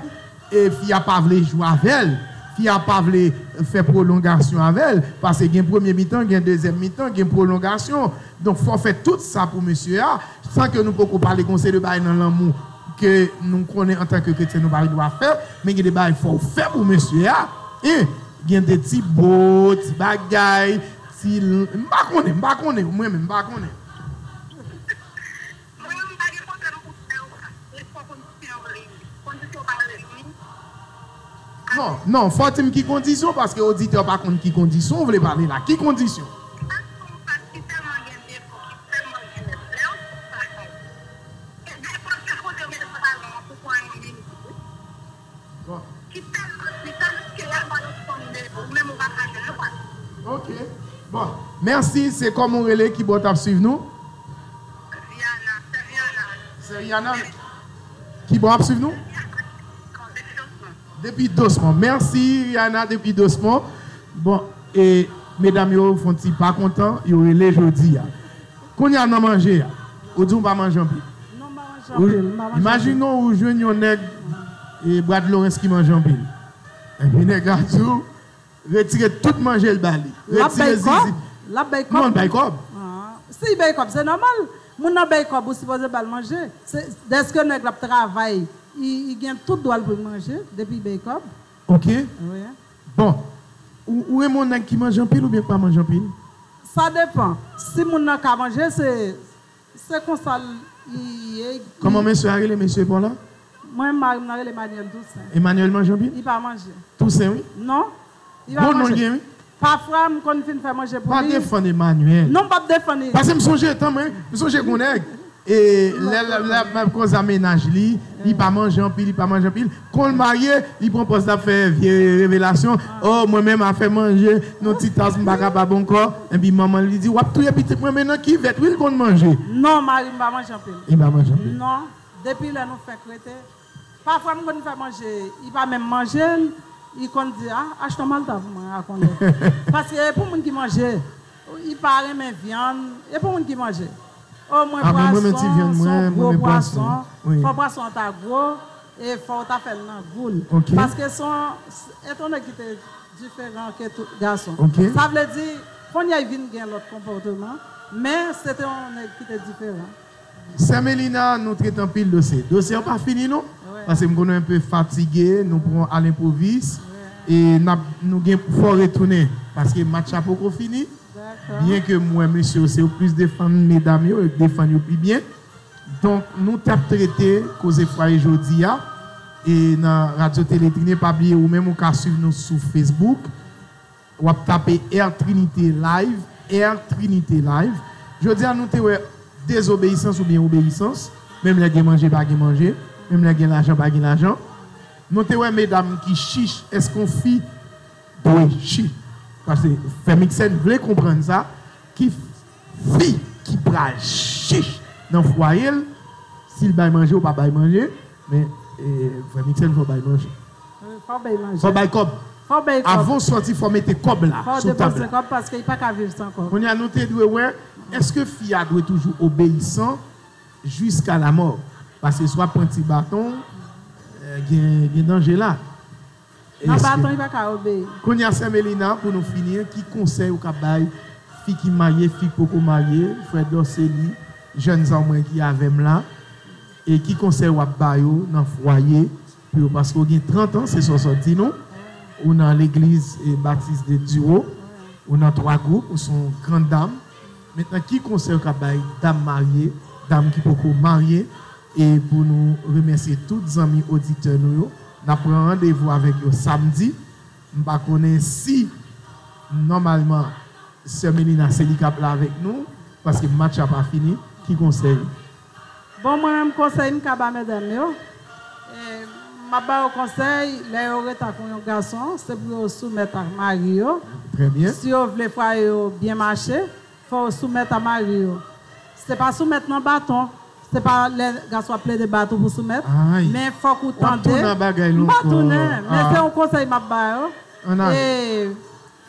e fi a pa vle jwe avè l. Fi a pa vle fè pwolongasyon avè l, paske gen premye mitan, gen dezyèm mitan, gen pwolongasyon. Donk, fò w fè tout sa pou mesye a, san ke nou poko pale gon seri de bagay nan lanmou ke nou konnen antanke kretyen nou pa gen dwa fè, men gen de bagay fò w fè pou mesye a. Hein? Gen de ti bo, ti bagay, ti l-, m pa konnen, m pa konnen, mwen menm, m pa konnen. Mwen menm, m pa gen pwoblèm pou fè w la. Men fò kondisyon yo reyini. Kondisyon yo pa reyini. Non, non, fò w di m ki kondisyon, paske oditè pa konn ki kondisyon w vle pale la. Ki kondisyon? Paske yon fanm ki tèlman gen defo, ki tèlman gen lè w sou bagay. E defo, se kote w mete pantalon an pou pran yon minit. Bon. Ki tèlman pwisan ke lè l ba yon fanm defo, ou menm ou pa ka jwenn li. Ok. Bon. Mèsi. Se kòman w rele? Ki bò w t ap swiv nou? Viana, sè Viana. Sè Viana? Ki bò w ap swiv nou? Depi Dosmon. Depi Dosmon. Mèsi, Rihanna, depi Dosmon. Bon, e medam yo fè yon ti pa kontan, yo rele jodi a. Kounye a nan manje a, ou di w pa manje anpil. Non, m pa manje anpil, m pa manje anpil. Imajine w, ou jwenn yon nèg, e, Brad Lawrence ki manje anpil. Epi nèg la di w, retire tout manje l ba li. L ap bay kòb? L ap bay kòb? Non, l bay kòb. Ah, si l bay kòb, se nòmal. Moun nan bay kòb, ou sipoze ba l manje. Se, dèske nèg la ap travay, li, li gen tout dwa l pou l manje, depi l bay kòb. Ok. Wi. Bon, ou, ou renmen yon nèg ki manje anpil oubyen ki pa manje anpil? Sa depann. Si moun nan ka manje, se, se konsa l, li ye. Kòman mesye a rele, mesye pa w la? Mwen, mari m nan rele Emmanuel Toussaint. Emmanuel manje anpil? Li pa manje. Toussaint, wi. Non. Li pa manje. Bon non l gen, wi. Pafwa, m konn fin fè manje pou li. Pa defann Emmanuel. Non, m p ap defann li. Paske m sonje, tann mwen, m sonje gon nèg. E lè, lè, lè, lè, konsa mennaj li, li pa manje anpil, li pa manje anpil. Kon l marye, li pran pòz l ap fè vye revelasyon. Oh, mwen menm afè manje, nan ti tas m pa kapab ankò. Epi manman li di, w ap touye pitit mwen, men nan kivèt, wi, l konn manje. Non, mari m pa manje anpil. Li pa manje anpil. Non, depi lè nou fenk rete, pafwa m konn fè manje, li pa menm manje l, li konn di, a, achte yon malta pou mwen, a konnen. Paske e pou moun ki manje, li pa renmen vyann, e pou moun ki manje. O mwen pwason, se yon gwo pwason, fò pwason an ta gwo, e fò w ta fè l nan gou l. Paske se yon, se yon nèg ki te diferan ke tout gason. Sa vle di, kounye a l vin gen lòt konpòteman, men se te yon nèg ki te diferan. Sè Melina, nou trete anpil dosye. Dosye an pa fini, non? Paske m konnen w enpe fatige, nou pran alenpwovis. E n ap, nou gen fò retounen, paske match la poko fini. Byen ke m wè mesye yo, se yo plis defann medam yo, yo defann yo pi byen. Donk, nou t ap trete koze fwaye jodi a. E nan Radyo Tele Trinite, pa bliye ou menm ou ka swiv nou sou Facebook. W ap tape Air Trinite Live. Air Trinité Live. Jodi a, nou te wè dezobeyisans oubyen obeyisans, menm lè gen manje, pa gen manje, menm lè gen lajan, pa gen lajan. Nou te wè medam ki chich, èske yon fi dwe chich? Paske Frè Mixèn vle konprann sa, ki fi ki pral chich nan fwaye l, si l bay manje ou pa bay manje, men, e, Frè Mixèn fò bay manje. Wi, fò bay manje. Fò bay kòb. Fò bay kòb. Avan w sòti, fò mete kòb la sou tab la. Fò depoze kòb paske li pa ka viv san kòb. Kounye a, nou te dwe wè, èske fi a dwe toujou obeyisan jiska lamò? Paske si w ap pran ti baton, e, gen, gen danje la. Nan baton, li pa ka obeyi. Kounye a, Sè Melina, pou nou fini, ki konsèy ou ka bay fi ki marye, fi k poko marye, frè Dòseli, jèn zanmi mwen ki avè m la, e ki konsèy w ap ba yo nan fwaye pou yo, paske w gen trant an, se sa w sot di nou, ou nan legliz, e, Batis de Diwo, ou nan twa gwoup, ou se yon grann dam. Mentnan, ki konsèy ou ka bay dam marye, dam ki poko marye, e pou nou remèsye tout zanmi oditè nou yo, n ap pran randevou avèk yo samdi. M pa konnen si, nòmalman, Sè Melina, se li k ap la avèk nou, paske match la pa fini. Ki konsèy? Bon, mwen menm, konsèy m ka ba medam yo, e, m ap ba yo konsèy, lè yo ret ak yon gason, se pou yo soumèt ak mari yo. Trè byen. Si yo vle fwaye yo byen mache, fò yo soumèt a mari yo. Se pa soumèt nan baton. Se pa lè gason ap plede bat ou pou soumèt. Men fòk ou tande. W ap tounen bagay la ankò. M pa tounen, men se yon konsèy m ap ba yo. E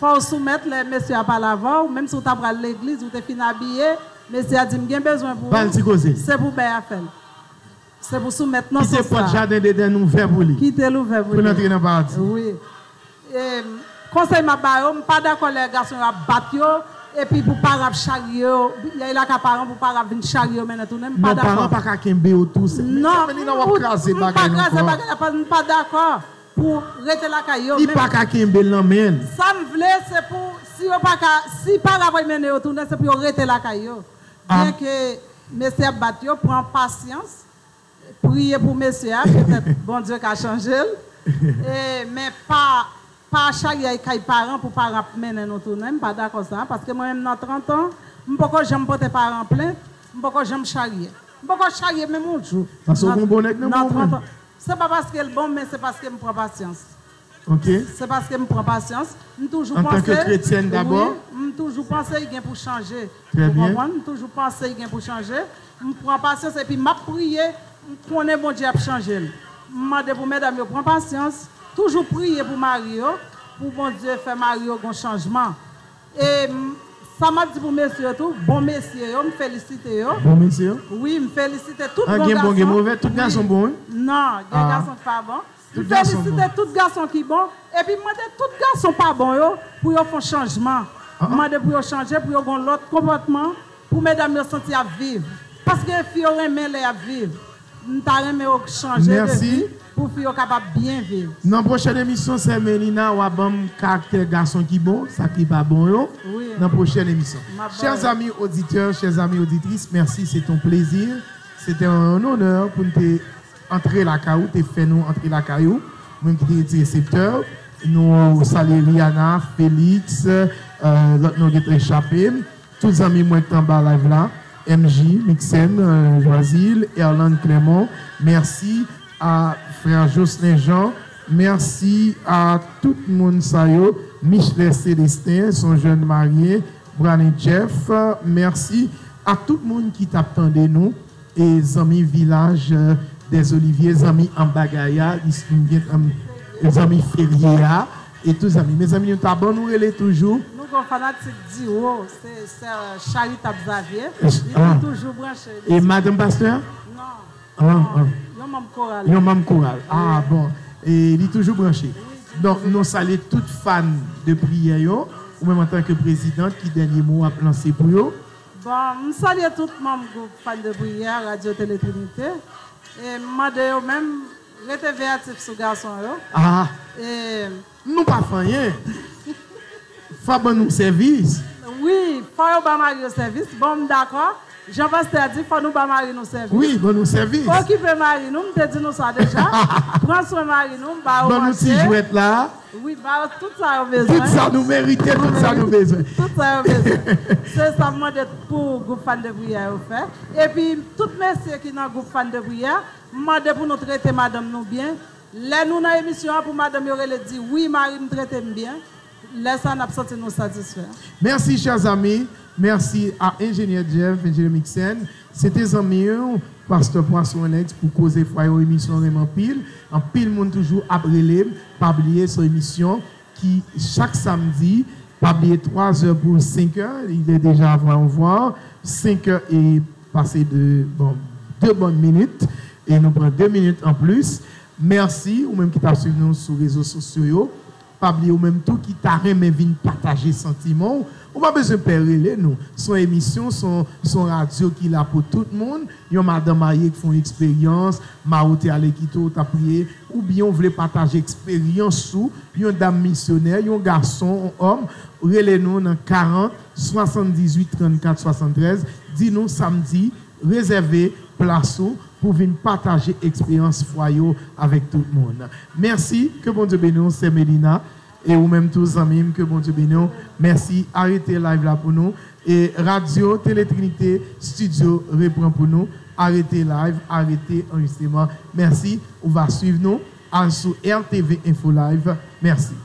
fò w soumèt lè mesye a pale avè w, menm si w ta pral legliz, ou te fin abiye, mesye a di, "M gen bezwen pou ou." Ba l ti koze. Se pou bèy a fè l. Se pou soumèt nan sans sa. Kite pòt jaden Deden ouvè pou li. Kite l ouvè pou li. Pou l antre nan paradi. Wi. E, konsèy m ap ba yo, m pa dakò lè gason yo ap bat yo, epi pou para ap charye yo, y a la ka paran pou para ap vin charye yo mennen tounen, m pa dakò. Non, paran pa ka kenbe yo tou. Se, men non, Sè Melina, w ap kraze bagay la ankò. M pa kraze bagay la, pa, m pa dakò pou rete lakay yo. Li pa ka kenbe l nan men l. Sa m vle, se pou, si yo pa ka, si para pa mennen yo tounen, se pou yo rete lakay yo. Byen ke mesye ap bat yo, pran pasyans. Priye pou mesye a, petèt Bondye ka chanje l. E, men pa, pa charye kay paran pou paran ap mennen nou tounen. M pa dakò sa, paske mwen menm nan trant an, m poko janm pote paran plent, m poko janm charye. M poko charye menm yon jou. Paske w gon bon nèg nan men w, trant an. Se pa paske l bon, men se paske m pran pasyans. Ok. Se paske m pran pasyans. M toujou panse, antanke kretyèn dabò, wi, m toujou panse y gen pou chanje. Trè byen. Ou konprann? M toujou panse y gen pou chanje. M pran pasyans epi m ap priye. M konnen Bondye ap chanje l. M mande pou medam yo pran pasyans. Toujou priye pou mari yo, pou Bondye fè mari yo gon chanjman. E m, sa m ap di pou mesye yo tou, bon mesye yo, m felisite yo. Bon mesye yo? Wi, m felisite tout bon gason. An, gen bon, gen move, tout gason bon, wi? Non, gen gason ki pa bon. M felisite tout gason ki bon, epi m mande tout gason pa bon yo pou yo fè yon chanjman. M mande pou yo chanje, pou yo gon lòt konpòtman, pou medam yo santi y ap viv. Paske fi yo renmen lè y ap viv. M ta renmen yo chanje de vi pou fi yo kapab byen viv. Nan pwochèn emisyon, Sè Melina, w a ban m karaktè gason ki bon, sa ki pa bon yo. Wi. Nan pwochèn emisyon. M ap ba yo. Chers amis auditeurs, chères amies auditrices, merci, c'est un plaisir. C'était un honneur pou n te antre lakay ou, te fè nou antre lakay ou, mwen ki te rete reseptè. Nou salye Rihanna, Félix, euh, lòt non gentan echape m. Tout zanmi mwen ki t anba live la, M J, Mixen, euh, Joisil, Erland Clermont, mèsi a frè Jocelyn Jean, mèsi a tout moun sa yo, Michelet Célestin, son jèn marye, Brane Jeff, mèsi a tout moun ki t ap tande nou. E zanmi Vilaj, euh, des Oliviers, zanmi Anba Gaya, li, li gen, euh, zanmi Ferye a, e tout zanmi. Mezanmi, nou ta bon, nou rele toujou. Nou gon fanatik Diwo, se sè Charitab Xavier. Li, li toujou branche. E madanm pastè a? Non. An, an. Yon manm koral. Yon manm koral. Ah, bon. E li toujou branche. Wi, li toujou branche. Donk, nou salye tout fan de priyè yo. Ou menm, antanke prezidant, ki dènye mo w ap lanse pou yo? Bon, m salye tout manm gwoup Fan de Priyè, Radyo Tele Trinite. E m mande yo menm, rete veyatif sou gason yo. Ah! E nou pa fè anyen. Fò ban nou sèvis. Wi, fò yo ba mari yo sèvis. Bon, m dakò. Jan pastè a di, fò nou ba mari nou sèvis. Wi, ban nou sèvis. Okipe mari nou, m te di nou sa deja. Pran swen mari nou, ba yo Ban nou ti manje. Jwèt la. Wi, ba yo tout sa yo bezwen. Tout sa nou merite, tout sa nou bezwen. Tout sa yo bezwen. Se sa m mande pou gwoup Fann de Priyè yo fè. Epi, tout mesye ki nan gwoup Fann de Priyè, m mande pou nou trete madanm nou byen. Lè nou nan emisyon an, pou madanm yo rele di, wi, mari m trete m byen. Lè sa, n ap santi nou satisfè. Merci, chers amis. Merci à Ingénieur Jeff, Ingénieur Mixen. Se te zanmi w, Pastè Poisson Alex, pou Koze Fwa Yo, emisyon renmen anpil. Anpil moun toujou ap rele m. Pa bliye, se yon emisyon ki chak samdi, pa bliye, twa zè pou senk è, il est déjà avant voir, senk è e pase de, bon, de bonnes minutes, e nou pran de minit an plis. Mèsi, ou menm ki t ap swiv nou sou rezo sosyo yo. Pa bliye, ou menm tou ki ta renmen vin pataje santiman w, ou pa bezwen pè rele nou. Se yon emisyon, se yon, se yon radyo ki la pou tout moun. Yon madanm marye ki fè yon eksperyans, mari w te ale kite w, w t ap priye, oubyen w vle pataje eksperyans ou, yon dam misyonè, yon gason, yon òm, rele nou nan karant, swasanndizuit, trannkat, swasanntrèz, di nou samdi, rezève plas ou pou vin pataje eksperyans fwa yo avèk tout moun. Mèsi, ke Bondye beni w, sè Melina, e ou menm tou, zanmi m, ke Bondye beni w. Mèsi, arete live la pou nou. E radyo Tele Trinite, estidyo repran pou nou. Arete live, arete anrejistreman. Mèsi, ou va swiv nou al sou R T V Info Live. Mèsi.